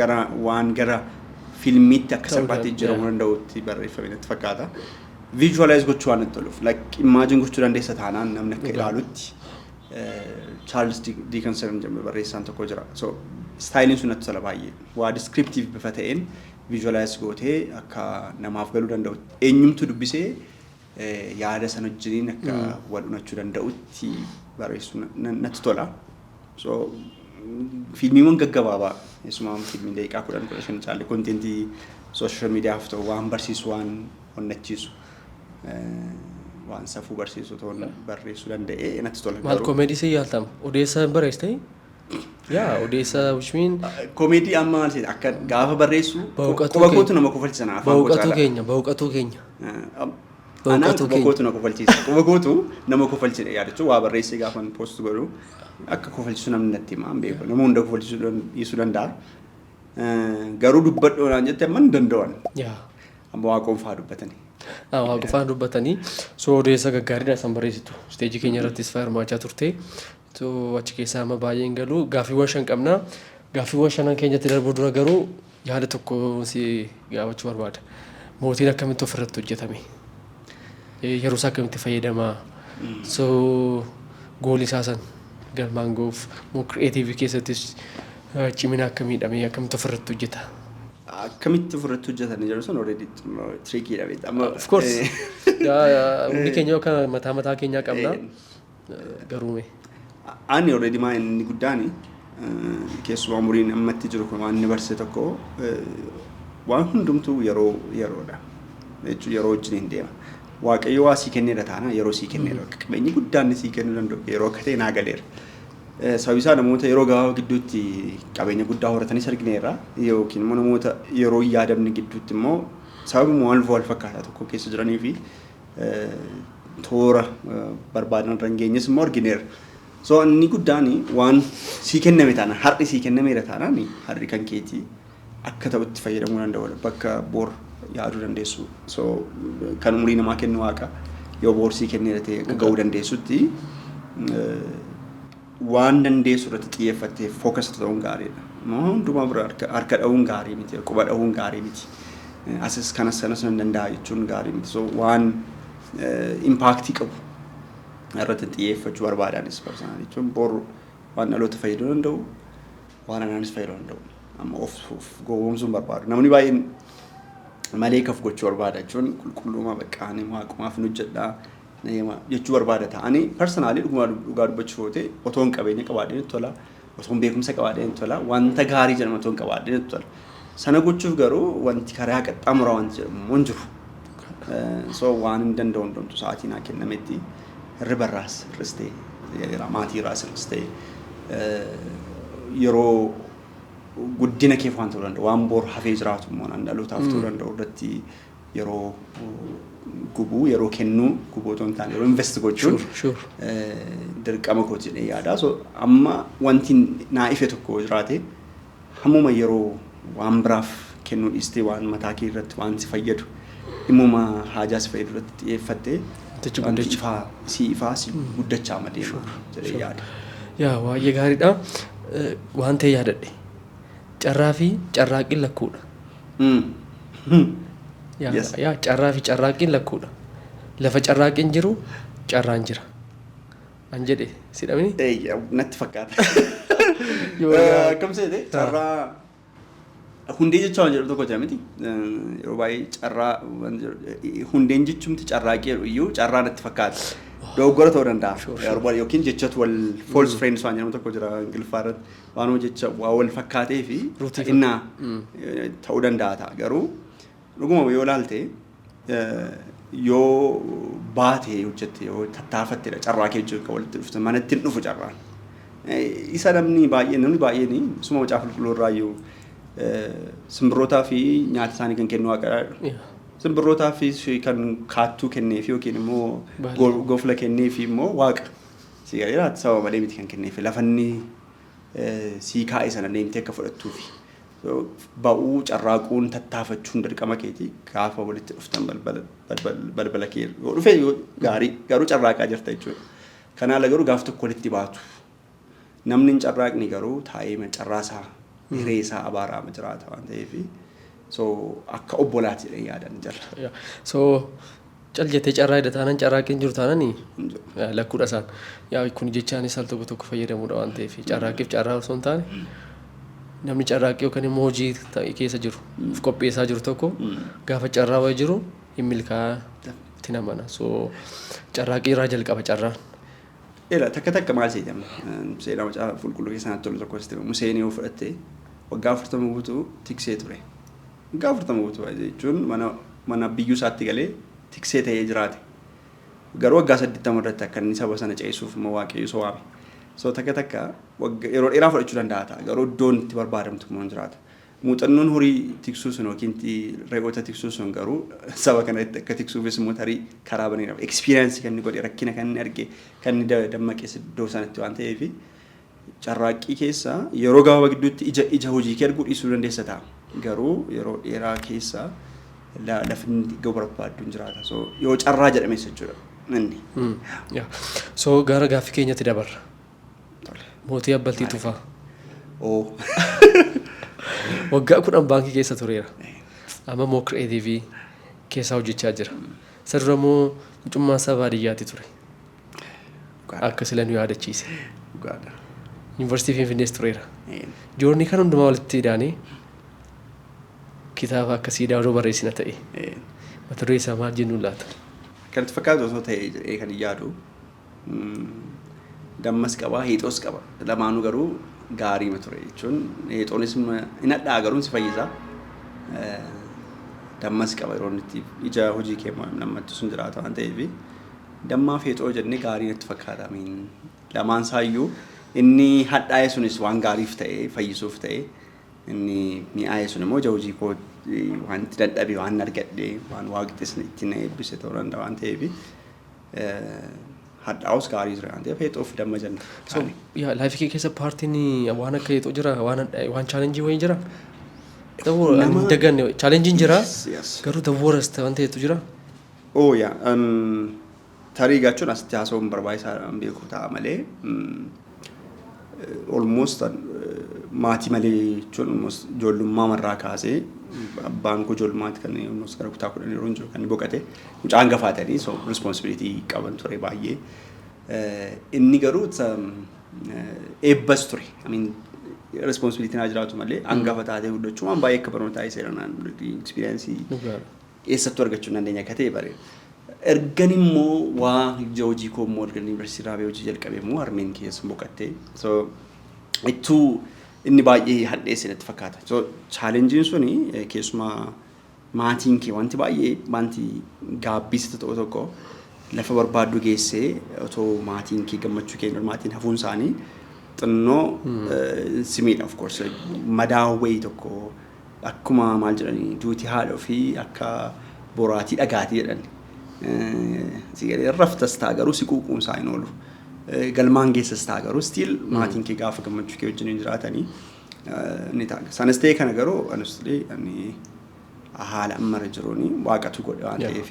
gara waan gara fiilmiitti akka salphaatti jijjiiramuu danda'utti barreeffame natti fakkaata. Visualize gochuu waan natti toluuf, like imagine gochuu dandeessa taanaan namni akka ilaalutti. Charles Dickens jedhamu barreessaan tokko jira. So styleiin sun natti tola baay'ee. Waa descriptive bifa ta'een visualize gootee akka namaaf galuu danda'utti, eenyumtu dubbisee yaada sana wajjiniin akka wal unachuu danda'utti barreessuu natti tola. So fiilmiiwwan gaggabaabaa, keessumaa fiilmii daqiiqaa 10, 15 caalle, contentii social mediaaf ta'u, waan barsiisu, waan onnachiisu, waan safuu barsiisu ta'uun barreessuu danda'ee natti tola. Maal, comedy si yaaltama? Odeessa hin barreessitee? Yaa, odeessa, which mean Comedy amma maal seeta, akka gaafa barreessu quba kootu nama kofalchiisa afaan koo Ba'uqatuu caalaa. keenya, ba'uqatuu keenya. Anaan Ba'uqatuu quba keenya. kootu na kofalchiisa. Quba kootu nama kofalchiisa yaadachuu, waa barreessee gaafa post godhu akka kofalchiisu namni natti hima, hin beeku. Nama hunda kofalchiisuu dhiisuu danda'a. Garuu dubbadhoo naan jette amma hin danda'an. Amma waa qonfaa dubbatanii. Waa qofaan dubbatanii, so odeessa gaggaariidha isaan barreessitu. Stageii keenya irrattis fa'aa hirmaachaa turte. So achi keessaa amma baay'een galu, gaaffiiwwan shan qabna. Gaaffiiwwan shanan keenyatti darbuu dura garuu yaada tokko si gaafachuu barbaada. Mootiin akkamitti ofirratti hojjetame? Yeroo isaa akkamitti fayyadama? So goalii isaa san galmaan ga'uuf moo creativeii keessattis cimina akkamiidhame, akkamitti ofirratti hojjeta? Akkamitti ofirratti hojjetan jedhu sun already trickyidha beektaa. Amma Of course. Yaa, hundi keenya yookaan mataa mataa keenyaa qabna. Garuu mee. Ani already maa inni guddaan, keessumaa umuriin ammatti jiru kun, waan inni barsiise tokko, waan hundumtuu yeroo yeroodha. Jechuun yeroo wajjin hin deema. Waaqayyo waa sii kenneera taanaan yeroo sii kenneera. Qabeenyi guddaan inni sii kennuu danda'u yeroo akka ta'e naa galeera. Sababi isaa namoota yeroo gabaabaa gidduutti qabeenya guddaa horatanis argineerra, yookiin immoo namoota yeroo hin yaadamne gidduutti immoo sababuma waan wal fakkaataa tokko keessa jiranii fi toora barbaadan irra hin geenyes immoo argineerra. So inni guddaan waan sii kenname taanaan, har'i sii kennameera taanaan, har'i kan keetii akka ta'utti fayyadamuu danda'u, bakka bor yaaduu dandeessu. So kan umurii namaa kennu Waaqa. Yoo bor sii kenneera ta'e, akka ga'uu dandeessutti waan dandeessu irratti xiyyeeffattee focus ta'uun gaariidha. Hundumaa bira harka dha'uun gaarii miti, quba dha'uun gaarii miti. Asis kanas kanas nan danda'a jechuun gaarii miti. So waan impact qabu irratti xiyyeeffachuu barbaadanis personal jechuun bor waan dhaloota fayyaduu danda'u, waan anaanis fayyaduu danda'u. Amma of gowwoomsuun barbaadu. Namni baay'een malee kaf gochuu barbaada jechuun qulqullummaa bakka ani Waaqumaaf nu hojjedhaa jechuu barbaada ta'anii, personally dhugumaa dhugaa dubbachuu yoo ta'e, otoo hin qabeenya qabaadhee nutti tola, otoo hin beekumsa qabaadhee nutti tola, wanta gaarii jedhamu otoo hin qabaadhee nutti tola. Sana gochuuf garuu wanti karaa qaxxaamuraa wanti jedhamu immoo hin jiru. So waan hin danda'u hundumtu sa'aatii naa kennametti hirribarraas hir'istee, maatiirraas hir'istee, yeroo guddina keef waan ta'uu danda'u, waan bor hafee jiraatu immoo dhalootaaf ta'uu danda'u irratti yeroo gubuu, yeroo kennuu, gubuu otoo hin taane yeroo invest gochuun dirqama kooti jedhee yaada. So amma wanti naa ife tokko jiraate, hammuma yeroo waan biraaf kennuu dhiistee waan mataa kee irratti waan si fayyadu, dhimmuma haajaa si fayyadu irratti xiyyeeffattee, wanti ifaa si ifaa si guddachaa deema jedhee yaada. Yaa, baay'ee gaariidha. Waan ta'e yaadadhe. Carraa fi carraaqqiin lakkuudha. Yaa, carraa fi carraaqqiin lakkuudha. Lafa carraaqqiin jiru carraan jira. An jedhe si dhabni? Natti fakkaata. Akkam seete, carraa hundee jecha waan jedhu tokko jira miti. Yeroo baay'ee carraa hundeen jechumti carraaqii jedhu iyyuu carraa natti fakkaata. Dogoggora ta'uu danda'a. Yookiin jechatu wal false friends waan jedhamu tokko jira Ingiliffaa irratti. Waanuma jecha waa wal fakkaatee fi innaa ta'uu danda'a ta'a. Garuu dhuguma yoo ilaalte, yoo baatee hojjette, yoo tattaafattedha carraa kee wajjin kan walitti dhufte, manatti hin dhufu carraan. Isa namni baay'een suma Macaafa Qulqulluu irraa iyyuu simbirrootaa fi nyaata isaanii kan kennu Waaqadha. Simbirrootaa fi kan kaattuu kenneefi yookiin immoo gofla kenneefi immoo Waaqa. Si galeera, sababa malee miti kan kenneefi, lafa inni sii kaa'e sana deemtee akka fudhattuufi. Ba'uu, carraaquun, tattaafachuun dirqama keeti. Gaafa walitti dhuftan balbala kee yoo dhufe gaarii, garuu carraaqaa jirta jechuudha. Kanaala garuu gaaf tokko walitti baatu. Namni hin carraaqni garuu taa'ee carraasaa, hiree isaa abaaraa jiraata waan ta'eef, so akka obbolaati jedhee yaadan jira. So cal jettee carraa hidha taanaan, carraaqqiin jiru taanaan lakkuudha isaan. Yaa, kun jechaanis al tokko tokko fayyadamuudha waan ta'eef, carraaqqiif carraa osoo hin taane, namni carraaqqii yookaan immoo hojii keessa jiru, of qopheessaa jiru tokko gaafa carraa wayii jiru hin milkaa'aa itti namana. So carraaqqii irraa jalqaba carraan. Eela, takka takka maal seetama, seenaa Macaafa Qulqulluu keessaa natti tolu tokko sitti. Museen yoo fudhatte, waggaa 40 guutuu tiksee ture. Waggaa 40 guutuu jechuun mana biyyuu isaatti galee tiksee ta'ee jiraate. Garuu waggaa 80 irratti akka inni saba sana ceesisuuf immoo Waaqayyo isa waame. So takka takka yeroo dheeraa fudhachuu danda'a ta'a. Garuu iddoon itti barbaadamtu immoo hin jiraata. Muuxannoon horii tiksuu sun yookiin re'oota tiksuu sun garuu saba kana akka tiksuufis immoo tarii karaa baneera. Experience kan inni godhe, rakkina kan inni arge, kan inni dammaqes iddoo sanatti waan ta'eef, carraaqqii keessa yeroo gabaabaa gidduutti ija hojii kee arguu dhiisuu dandeessa ta'a. Garuu yeroo dheeraa keessa lafni ga'u barbaaddu hin jiraata. So yoo carraa jedhames jechuudha inni. So gara gaaffii keenyatti dabarra. Mootii Abbaltii Tufaa. Oo. Waggaa 10 baankii keessa tureera. Amma immoo creative keessaa hojjechaa jira. Isa dura immoo mucummaa isaa baadiyyaatti ture. Akka sila nu yaadachiise. Yuunivarsiitii Finfinnees tureera. Journey kan hundumaa walitti hidhaanii kitaaba akkasii daawwoo barreessina ta'e. Mata duree isaa maal jennuun laata? Kan itti fakkaatu osoo ta'e jedhee kan yaadu, dammas qaba, heexoos qaba. Lamaanuu garuu gaariima ture jechuun, heexoonis hin hadhaa garuu si fayyisa. Dammas qaba, yeroo inni itti ija hojii kee namatti sun jiraata waan ta'eef, dammaa fi heexoo jennee gaarii natti fakkaata. Lamaan isaayyuu, inni hadhaa'e sunis waan gaariif ta'e, fayyisuuf ta'e, inni mi'aaye sun immoo ija hojii koo waan itti dadhabe, waan argadhe, waan Waaqxis itti na eebbise ta'uu danda'a waan ta'eef. Hadhaa'us gaarii ture waan ta'eef heexoof damma jenna. So yaa, life kee keessa paartiin waan akka heexoo jira, waan hadhaa'e, waan challenge wayii jira. Ta'uu hin daganne challengeiin jira. Garuu the worst waan ta'etu jira. Oh yeah. Tarii gaachuun asitti haasa'uun barbaachisaadha beeku ta'a malee, almost maatii malee jechuun, almost ijoollummaa marraa kaasee, abbaan koo ijoollummaatti kan almost gara kutaa 10 yeroo jiru kan inni boqote, mucaa hangafaa ta'anii, so responsibility qaban ture baay'ee. Inni garuu eebbas ture. I mean, responsibility naa jiraatu malee hangafa taatee guddachuu waan baay'ee akka barnootaa seera experience eessattuu argachuu hin dandeenya akka ta'e bare. Ergan immoo waa hojii koo immoo ergan yuunivarsiitii raabee hojii jalqabe immoo harmeen keessa boqottee. So ittuu inni baay'ee hadheesse natti fakkaata. So challengeiin suni, keessumaa maatiin kee wanti baay'ee wanti gaabbisa ta'u tokko lafa barbaaddu geessee otoo maatiin kee gammachuu kee maatiin hafuun isaanii xinnoo si miidha, of course. Madaa wayii tokko, akkuma maal jedhanii, duuti haadha ofii akka boraatii dhagaatii jedhani. Si galee raftas ta'a garuu si quuquumsaa hin oolu. Galmaan geessas ta'a garuu still maatiin kee gaafa gammachuu kee wajjin jiraatanii ni ta'a. Sanas ta'e kana garuu honestly ani haala ammarra jiruuni waaqatu godhe waan ta'eef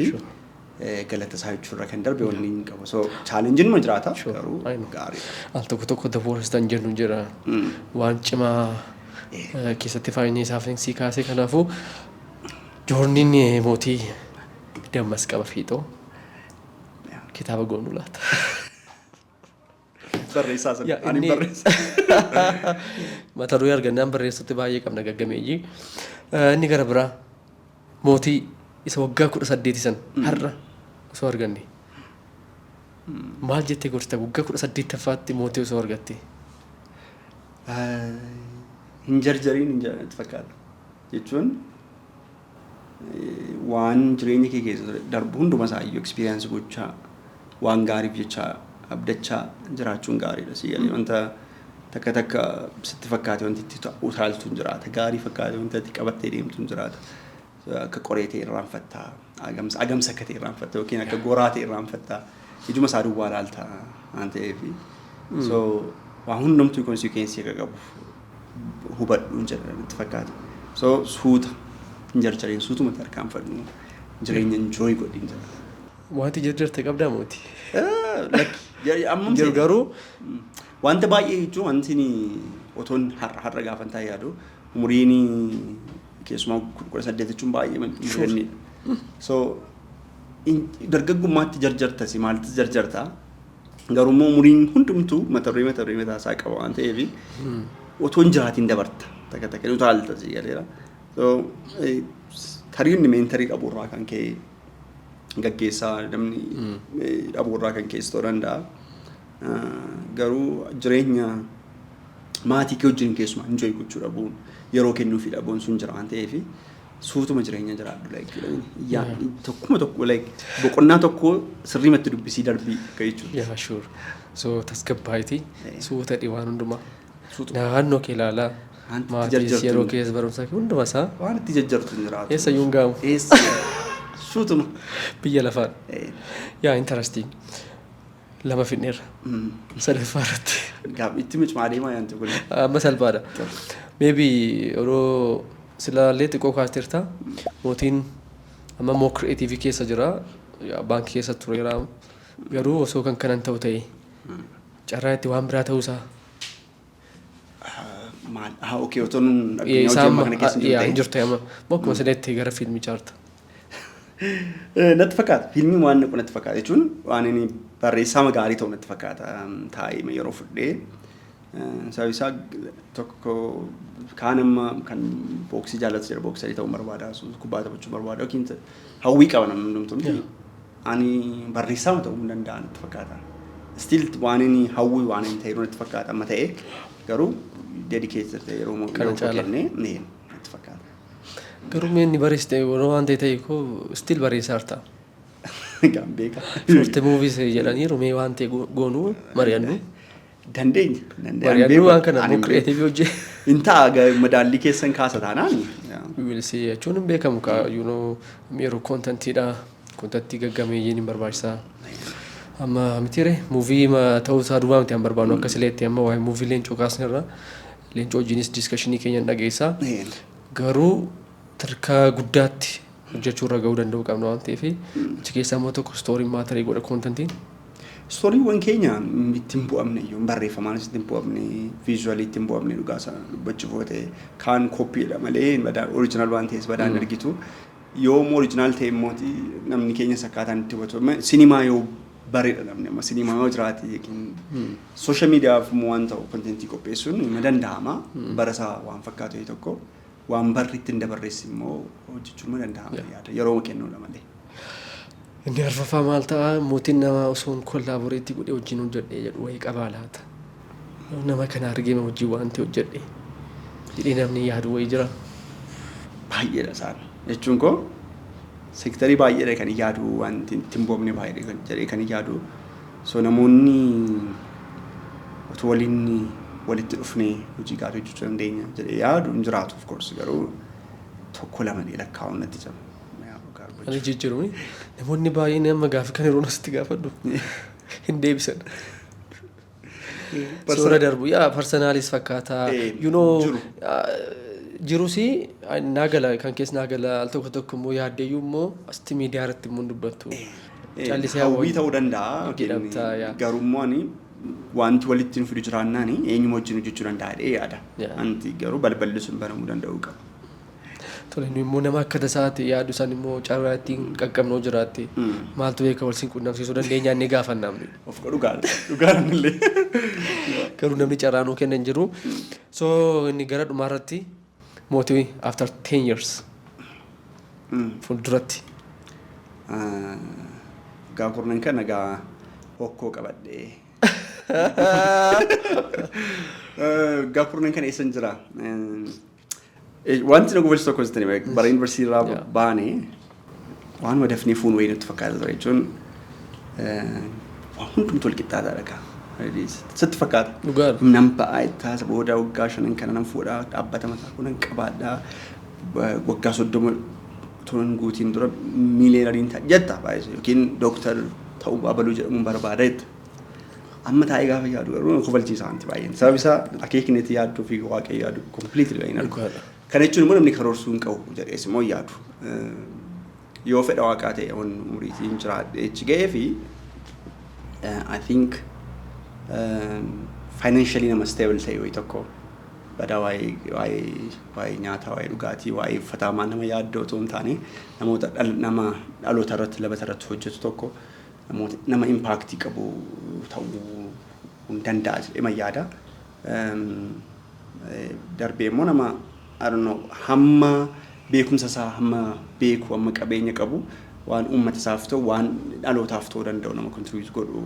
galata isaa jechuurra kan darbe wanni hin qabu. So challengeiin ma jiraata garuu gaarii. Al tokko tokko the worst kan jennu jira. Waan cimaa keessatti faayinni isaa sii kaasee, kanaafuu journeyn mootii dammas qaba fiixoo kitaaba goonuu laata. Barreessaa sana. Ani barreessa. Mata duree argannaan barreessutti baay'ee qabna gaggameeyyii. Inni gara biraa, mootii isa waggaa 18 san har'a osoo arganne maal jettee gorsita, waggaa 18ffaatti mootii osoo argatte? Hin jarjariin hin jedhan natti fakkaata. Jechuun waan jireenya kee keessa darbu hunduma isaa iyyuu experience gochaa, waan gaariif jecha abdachaa jiraachuun gaariidha. Si galee, wanta takka takka sitti fakkaate wanti itti utaaltu hin jiraata. Gaarii fakkaate wanta itti qabattee deemtu hin jiraata. Akka qoree ta'e irraanfattaa, agamsa akka ta'e irraanfatta yookiin akka goraa ta'e irraanfattaa. Ijuma isaa duwwaa ilaalta waan ta'eef. So waa hundumtuu consequence akka qabu hubadhuun jedha natti fakkaata. So suuta hin jarjariin, suutuma tarkaanfadhu, jireenya enjoy godhin jedha. Wanti jarjarte qabdaa mootii? Lakki, ammam Jiru garuu. Wanta baay'ee jechuun wanti ni otoon har'a har'a gaafan taa'ee yaadu, umuriin keessumaa 18 jechuun baay'ee umuriin. So dargaggummaatti jarjartasi maalitti jarjarta, garuu immoo umuriin hundumtuu mata duree mataa isaa qaba waan ta'eef otoo hin jiraatiin dabarta, takka takka ni utaalta, si galeera. So tarii inni mentor dhabuurraa kan ka'e, gaggeessaa namni dhabuurraa kan ka'es ta'uu danda'a. Garuu jireenya maatii kee wajjin keessumaa enjoy gochuu dhabuun, yeroo kennuufi dhabuun sun jira waan ta'eef suutuma jireenya jiraadhu, like yaa tokkuma tokko, like boqonnaa tokko sirriimatti dubbisii darbii akka jechuudha. Yeah, sure. So tasgabbaa'iti suuta waan hundumaa. Naannoo kee ilaalaa. Wanti itti Maatii jarjartu yeroo keessa barumsaa kee hunduma isaa. Waan itti jajjartu hin jiraatu. Eessa iyyuu hin ga'amu. Eessa suutuma. Biyya lafaan. Yeah, interesting. Lama fidneerra. Sadaffaa irratti. Gaaf itti micmaa deemaa yaantu kun. Amma salphaadha. Maybe yeroo silaallee xiqqoo kaasteerta, mootiin amma immoo creative keessa jira. Baankii keessa tureera. Garuu osoo kan kanan ta'u ta'e carraa itti waan biraa ta'uusaa. Maal? Ah, okay, otoo nun addunyaa hojii ammaa kana keessa hin jiru Hin ta'e. jirtu amma. Akkuma siletti gara fiilmii jaarta. Natti fakkaata. Fiilmiin waan naqu natti fakkaata jechuun waan inni barreessaa gaarii ta'u natti fakkaata. Taa'ee yeroo fudhee. Sababi isaa tokko kaan amma kan booksii jaallatu jira, boxer ta'uu barbaada, kubbaa taphachuu barbaada yookiin hawwii qaba namni hundumtuu miti. Ani barreessaa ta'uu hin danda'a natti fakkaata. Still waan inni hawwii waan inni ta'e natti fakkaata amma ta'e, garuu dedicated ta'e yeroo Kana yeroo caala. kennee natti fakkaata. Garuu mee inni barreessite yeroo waan ta'e ta'e koo still barreessaa jirta. Gaan beeka. Short movies jedhaniiru, mee waan ta'e goonuu mari'annu. Dandeenya. Mari'annu waan kana immoo creative hojii. Hin ta'a, madaallii keessan kaasa taanaan. We'll see jechuun hin beekamu kaa, you know, yeroo contentiidha. Content gaggameeyyiin hin barbaachisaa. Amma mitiire movie ta'uu isaa duwwaa miti an barbaannu akka sileetti amma waa'ee movie Leencoo kaasnerra, Leencoo wajjinis discussionii keenya hin dhageessaa. Garuu sadarkaa guddaatti hojjechuu irra gahuu danda'uu qabna waan ta'eef, achi keessaa immoo tokko storyn matter godha, contentiin. Storywwan keenya ittiin bu'amne iyyuu, barreeffamaanis ittiin bu'amne, visualii ittiin bu'amne. Dhugaa sana dubbachuuf yoo ta'e, kaan copydha malee original waan ta'es badaan argitu. Yoo immoo original ta'e immoo namni keenyas akkaataan itti hubatu sinimaa yoo bareedha, namni amma sinimaa yoo jiraate yookiin social mediaaf immoo waan ta'u contentii qopheessuun ni danda'ama. Bara isaa waan fakkaatu tokko, waan barri ittiin dabarreessi immoo hojjechuun ni danda'ama yaada yeroo kennuudha malee. Inni arfaffaa maal ta'a? Mootiin nama osoo collaborate godhee wajjin hojjedhee jedhu wayii qabaa laata? Nama kana argee hojii waan ta'e hojjedhe jedhee namni yaadu wayii jira. Baay'eedha isaan. Jechuun koo sectorii baay'eedha kan yaadu, wanti ittiin boobne baay'eedha kan jedhee kan yaadu. So namoonni otoo waliin walitti dhufnee hojii gaarii hojjechuu dandeenya jedhee yaadu hin jiraatu, of course, garuu tokko lama lakkaa'uun natti cima. Ani jijjiiruun namoonni baay'een amma gaaffii kan yeroo asitti gaafadhu hin deebisan. Suura darbu yaa personalis fakkaata. You know, jirus naa gala, kan keessa naa gala. Al tokko tokko immoo yaaddeeyyuu immoo asitti miidiyaa irratti immoo dubbattu. Callisee hawwii ta'uu danda'a. Garuu immoo ani wanti walitti nu fidu jiraannaan eenyuma wajjin hojjechuu danda'a jedhee yaada. Anti garuu balballi sun banamuu danda'uu qaba. Tole, nu immoo nama akka tasaatti yaadu san immoo carraa ittiin qaqqabnoo jiraatte, maaltu beeka, wal siin qunnamsiisuu dandeenya inni gaafanna. Of dhugaadha. Dhugaadha illee. Garuu namni carraa nuu kennan jiru. So inni gara dhumaarratti, mootii after 10 years fuulduratti. Waggaa 10 kana gaa hokkoo qabadhee. Waggaa 10 kana eessan jira? Wanti na gubachiisu tokko sitti, bara yuunivarsiitii irraa baane waan dafnee fuun wayii nutti fakkaata ture, jechuun waan hundumtu wal qixxaataadha gaa. Sitti fakkaata. Dhugaadha. Nan ba'aa itti booda waggaa 5 kana nan fuudhaa, dhaabbata mataa koo nan qabaadhaa, waggaa 30 turan guutiin dura millionairiin ta'a jetta baay'ee, yookiin dooktar ta'uu abaluu jedhamuun barbaada jetta. Amma taa'ee gaafa yaadu garuu na kofalchiisa wanti baay'een. Sababni isaa akeekni itti yaadduu fi waaqayyo yaadu completely baay'een argu. Kana jechuun immoo namni karoorsuu hin qabu jedhees immoo yaadu. Yoo fedha waaqaa ta'e, on umuriitiin jiraadhee achi ga'ee fi I think financially nama stable ta'e wayii tokko, badaa waa'ee nyaataa, waa'ee dhugaatii, waa'ee uffataa maal nama yaaddoo otoo hin taane, namoota nama dhaloota irratti labata irratti hojjetu tokko, namoota nama impactii qabu ta'uu hin danda'a jedhee yaada. Darbee immoo nama, I don't know, hamma beekumsa isaa, hamma beeku, hamma qabeenya qabu, waan uummata isaaf ta'u, waan dhalootaaf ta'uu danda'u nama contribute godhu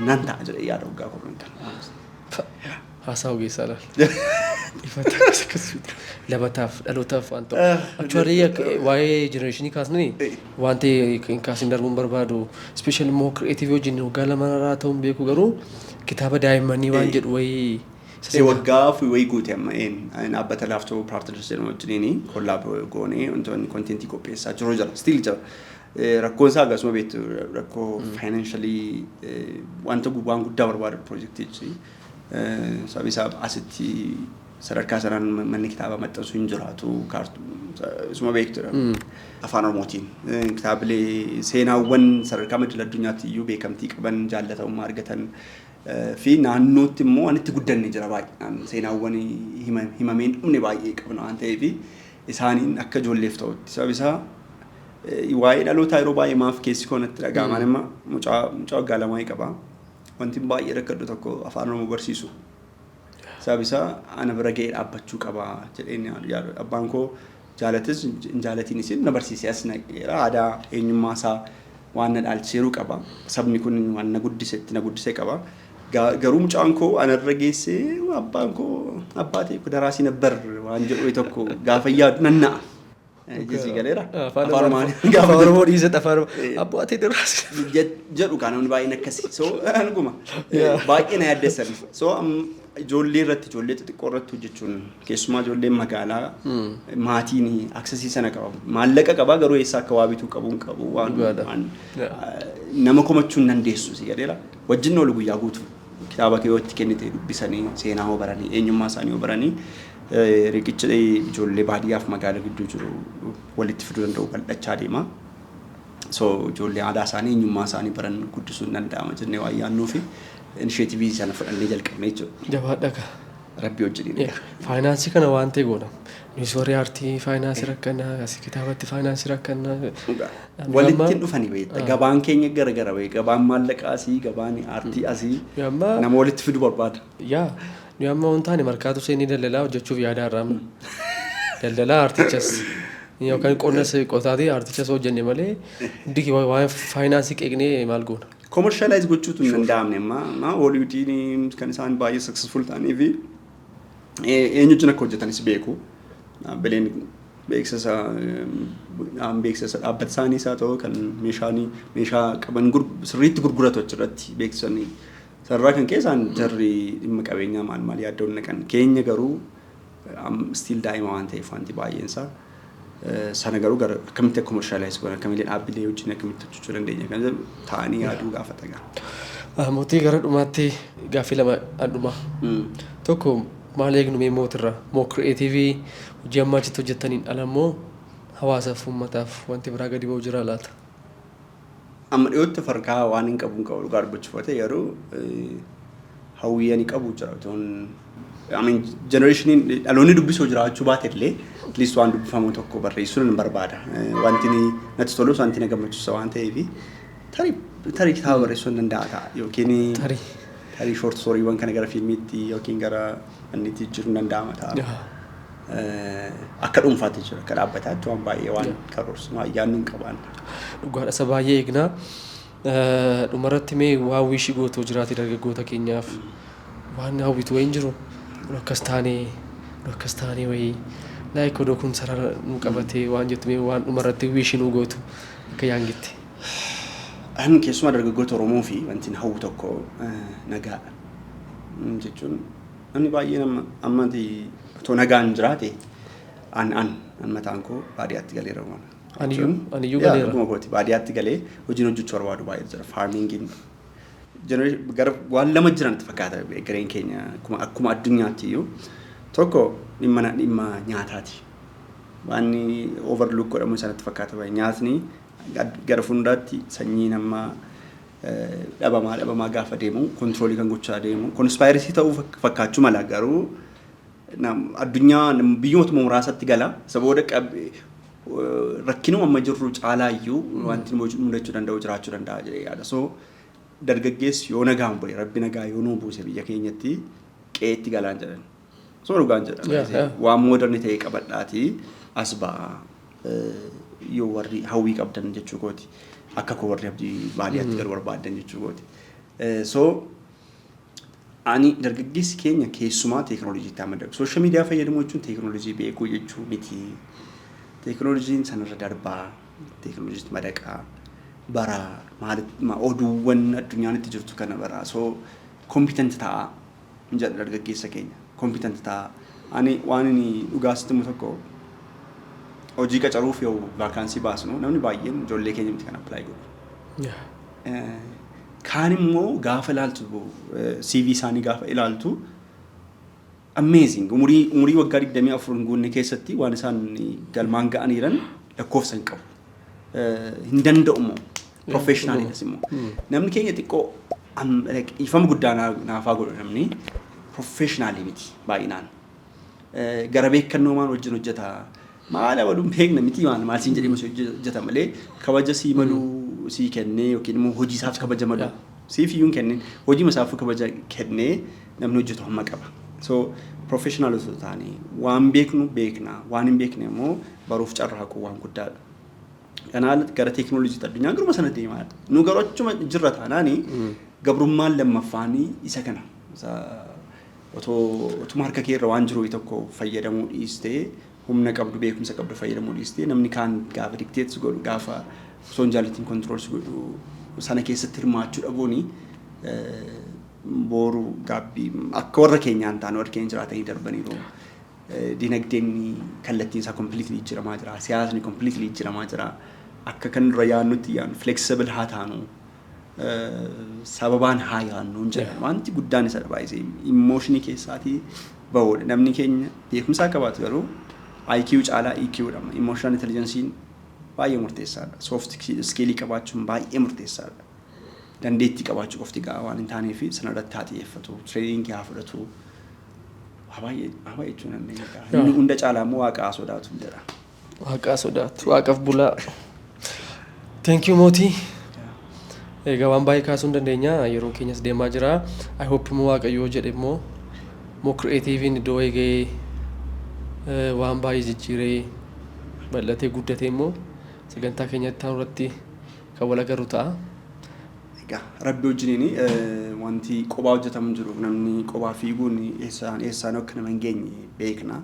nan ta'a jedhee yaada waggaa 10 kana. Haasaa ogeessaa laal. Ifata akkas akkas labataaf dhalootaaf waan ta'u. Actually waa'ee generationii kaasnani waan ta'e hin kaasin darbuun barbaadu. Special immoo creative wajjin waggaa 2 irraa ta'uun beeku, garuu kitaaba daa'immanii waan jedhu wayii. Waggaa wayii guute amma dhaabbata Laaftoo Partners jedhamu wajjiniin collab goonee wantoonni contentii qopheessaa jiru jira. Still jira. Rakkoon isaa akkasuma beektu, rakkoo financially wanta waan guddaa barbaadu piroojeektichi. Sababni isaa asitti sadarkaa sanaan manni kitaaba maxxansu hin jiraatu, isuma beektudha. Afaan Oromootiin kitaabilee seenaawwan sadarkaa idil addunyaatti iyyuu beekamtii qaban, jaallatamummaa argatan, fi naannootti immoo waan itti guddanne jira baay'inaan, seenaawwan himameen dhumne baay'ee qabna waan ta'eef, isaaniin akka ijoolleef ta'utti. Sababni isaa waa'ee dhalootaa yeroo baay'ee maaf keessi koo natti dhaga'ama. Amma mucaa waggaa 2 qaba. Wanti baay'ee rakkadhu tokko afaan Oromoo barsiisu. Sababni isaa ana bira ga'ee dhaabbachuu qaba jedheen yaadu. Abbaan koo jaalatis hin jaalatiinis na barsiisee as naqeera. Aadaa eenyummaa isaa waan na dhaalchiseeruu qaba. Sabni kun waan na guddisetti na guddisee qaba. Garuu mucaan koo anarra geessee abbaan koo abbaa ta'e daraasii nabbar waan jedhu tokko gaafa yaadu nan na'a. Jessii galeera. Afaan Afaan Afaan Oromoo dhiisatti Afaan Oromoo. Abboo ati dirraas. Jedhu kaa namni baay'een akkasi. So dhuguma. Baay'ee na yaaddeessan. So ijoollee irratti, ijoollee xixiqqoo irratti hojjechuun, keessumaa ijoolleen magaalaa maatiin access sana qaba. Maallaqa qaba garuu eessaa akka waa bituu qabu hin qabu. Waan waan nama komachuu hin dandeessu, si galeera. Wajjin oolu guyyaa guutuu. Kitaaba kee yoo itti kennite dubbisanii, seenaa hoo baranii, eenyummaa isaanii hoo baranii, riqicha ijoollee baadiyyaaf magaalaa gidduu jiru walitti fiduu danda'u bal'achaa deema. So ijoollee aadaa isaanii, eenyummaa isaanii baran guddisuu hin danda'ama jennee waan yaadnuu fi initiative sana fudhannee jalqabne jechuudha. Jabaadha kaa. Rabbi wajjiniin. Faayinaansii kana waan ta'e goona. Nuyi warri aartii faayinaansii rakkannaa, asii kitaabatti faayinaansii rakkannaa. Walitti hin dhufanii beekta. Gabaan keenya gara gara beekta. Gabaan maallaqaa asii, gabaan aartii asii. Nama walitti fiduu barbaada. Yaa, nuyi amma waan taane markaatu seenii daldalaa hojjechuuf yaada irraa amma. Daldalaa aartichas yookaan qonnas qotaatii aartichas hojjenne malee hundi waan faayinaansii qeeqnee maal goona? Commercialize gochuutu hin danda'amne amma. Hollywoodiin kan isaan baay'ee successful ta'anii fi eenyu wajjin akka hojjetanis beeku. Dhaabbileen beeksisa beeksisa dhaabbata isaaniis haa ta'u kan meeshaanii meeshaa qaban sirriitti gurguratu achirratti beeksisanii. Sarara kan keessaan jarri dhimma qabeenyaa maal maal yaaddoon naqan. Keenya garuu still daa'ima waan ta'eef wanti baay'een isaa sana garuu gara akkamitti akka commercialize godhan, akkamitti dhaabbilee wajjin akkamitti hojjechuu dandeenya kan jedhu ta'anii yaaduu gaafata gaa. Mootii, gara dhumaatti gaaffii lama dhumaa. Tokko, maal eegnu mee mootirraa? Moo creative hojii ammaa achitti hojjettaniin ala immoo hawaasaaf uummataaf wanti biraa gadi ba'u jira laata? Amma dhiyootti farkaa waan hin qabu hin qabu dhugaa dubbachuuf ta'e, garuu hawwii ani qabu jira. Otoon, I mean, generationiin dhaloonni dubbisuu jiraachuu baate illee at least waan dubbifamu tokko barreessuun hin barbaada. Wanti natti tolus, wanti na gammachiisa waan ta'eef, tarii tarii kitaaba barreessuu hin danda'a ta'a yookiin Tarii. tarii short storywwan kana gara fiilmiitti yookiin gara innitti jijjiiruun danda'ama ta'a. Akka dhuunfaatti jira, akka dhaabbataatti waan baay'ee waan karoorsu waan yaadnu hin qabaan. Dhugaadha, isa baay'ee eegnaa. Dhumarratti mee waan wish gootuu jiraate dargaggoota keenyaaf, waan hawwitu wayiin jiru, nu akkas taanee, nu akkas taanee wayii like odoo kun sarara nu qabatee waan jettu, mee waan dhumarratti wish nu gootu akka youngitti. An keessumaa dargaggoota Oromoo fi wanti hawwu tokko nagaadha. Jechuun namni baay'een amma ammati otoo nagaan jiraate an an an mataan koo baadiyyaatti galeera waan. Aniyyuu galeera. Dhuguma kooti, baadiyyaatti galee hojiin hojjechuu barbaadu baay'ee jira. Farmingiin gara waan lama jiran itti fakkaata gareen keenya akkuma addunyaatti iyyuu. Tokko dhimma nyaataati. Waan overlook godhamu sanatti fakkaata baay'ee. Nyaatni gara fuulduraatti sanyii namaa dhabamaa dhabamaa gaafa deemu, control kan gochaa deemu conspiracy ta'uu fakkaachuu mala, garuu addunyaa biyyootuma muraasatti gala. Isa booda rakkinuma amma jirru caalaa iyyuu wanti mudachuu danda'u jiraachuu danda'a jedhee yaada. So dargaggeessi yoo nagaan bu'e, Rabbi nagaa yoo nuu buuse biyya keenyatti, qe'eetti galaan jedhan. So dhugaan jedhan waan modern ta'e qabadhaatii as ba'a yoo warri hawwii qabdan jechuu kooti. Akka koo warri abdii baadiyyaatti galuu barbaadan jechuu kooti. So ani dargaggeessi keenya keessumaa teekinooloojiitti amadaqu. Social media fayyadamuu jechuun teekinooloojii beekuu jechuu miti. Teekinooloojiin sanarra darbaa, teekinooloojiitti madaqaa, baraa, oduuwwan addunyaan itti jirtu kana baraa. So competent ta'a jedha dargaggeessa keenya. Competent ta'a. Ani waan inni dhugaasitti immoo tokko, hojii qacaruuf yoo vacancy baasnu namni baay'een ijoollee keenya miti kan apply godhu. Kaan immoo gaafa ilaaltu, CV isaanii gaafa ilaaltu, amazing, umurii waggaa 24 hin guunne keessatti waan isaan galmaan ga'aniiran lakkoofsa hin qabu. Hin danda'u immoo professionaliidhas immoo. Namni keenya xiqqoo ifama guddaa naafaa godhu, namni professional miti baay'inaan. Gara beekannoo maal wajjin hojjeta, maal abaluun beekna miti, maal maal siin jedhee hojjeta malee kabaja sii maluu sii kennee yookiin immoo hojii isaaf kabaja malu siif iyyuu hin kennin, hojii isaaf kabaja kennee namni hojjetu hamma qaba. So professional osoo ta'anii, waan beeknu beekna, waan hin beekne immoo baruuf carraaquu waan guddaadha. Kanaaf gara teekinooloojiitti addunyaan garuma sana deemaa. Nu garuu achuma jirra taanaani gabrummaan lammaffaanii isa kana. Otoo otuma harka kee irra waan jiru tokko fayyadamuu dhiistee Humna qabdu, beekumsa qabdu fayyadamuu dhiistee, namni kaan gaafa dictate si godhu, gaafa osoo hin jaallatiin control si godhu, sana keessatti hirmaachuu dhabuuni booru gaabbii akka warra keenyaan ta'an, warra keenya jiraatanii darbaniiru. Dinagdeen kallattiin isaa completely jijjiiramaa jira. Siyaasni completely jijjiiramaa jira. Akka kan dura yaadnutti yaadnu, flexible haa taanu. Sababaan haa yaadnu hin jedhan. Wanti guddaan isa baay'isee emotionii keessaatii bahuudha. Namni keenya beekumsaa qabaatu garuu IQ caalaa EQ dha. Emotional intelligence'n baay'ee murteessaadha. Soft skillii qabaachuun baay'ee murteessaadha. Dandeettii qabaachuu qofti gahaa waan hin taaneef sanarratti haa xiyyeeffatu. Trainingii haa fudhatu. Waa baay'ee jechuu dandeenya. Inni hunda caalaa immoo Waaqa haa sodaatu jedha. Waaqaa sodaatu, Waaqaaf bulaa. Thank you, Mootii. Egaa waan baay'ee kaasuu hin dandeenya. Yeroon keenyas deemaa jira. I hope immoo Waaqayyoo jedhe immoo moo creativeiin iddoo eegee waan baay'ee jijjiiree bal'atee guddatee immoo sagantaa keenyatti taa'u irratti kan wal agarru ta'a. Egaa Rabbi wajjiniin wanti qophaa hojjetamu jiru, namni qophaa fiiguun eessaan eessaan akka nama hin geenye beekna.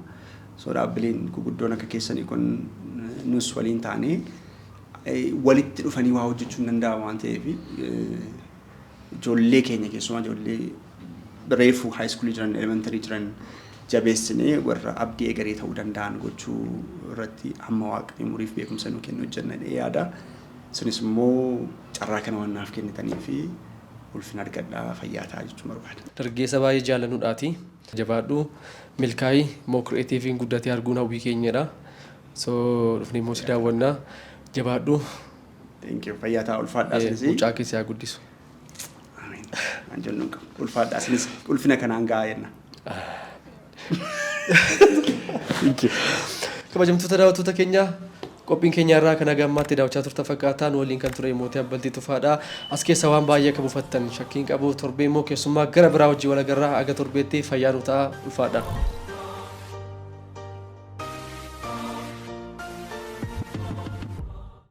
So dhaabbileen guguddoon akka keessanii kun nus waliin taanee walitti dhufanii waa hojjechuu hin danda'amu waan ta'eef, ijoollee keenya, keessumaa ijoollee reefu high schoolii jiran, elementarii jiran jabeessinee warra abdii egeree ta'uu danda'an gochuu irratti hamma Waaqni umuriif beekumsa nu kennu hojjenna jedhee yaada. Sunis immoo carraa kana waan naaf kennitanii fi ulfina argadhaa, fayyaa ta'a jechuun barbaada. Dargaggeessa baay'ee jaallannuudhaati. Jabaadhu, milkaa'ii immoo creativeiin guddatee arguun hawwii keenyadha. So dhufnee immoo si daawwannaa. Jabaadhu. Thank you. Fayyaa ta'a, ulfaadhaa isinis. Mucaa keessa haa guddisu. Amiin. Waan jennu hin qabu. Ulfaadhaa isinis, ulfina kanaan gahaa jenna. Thank you. Kabajamtoota daawwattoota keenya, qophiin keenya irraa kan haga ammaatti daawwachaa turtan fakkaataa nu waliin kan ture Mootii Abbaltii Tufaadha. As keessa waan baay'ee akka buufattan shakkiin qabu. Torbee immoo keessummaa gara biraa wajjin wal agarraa. Aga torbeetti fayyaa nu ta'a, ulfaadha.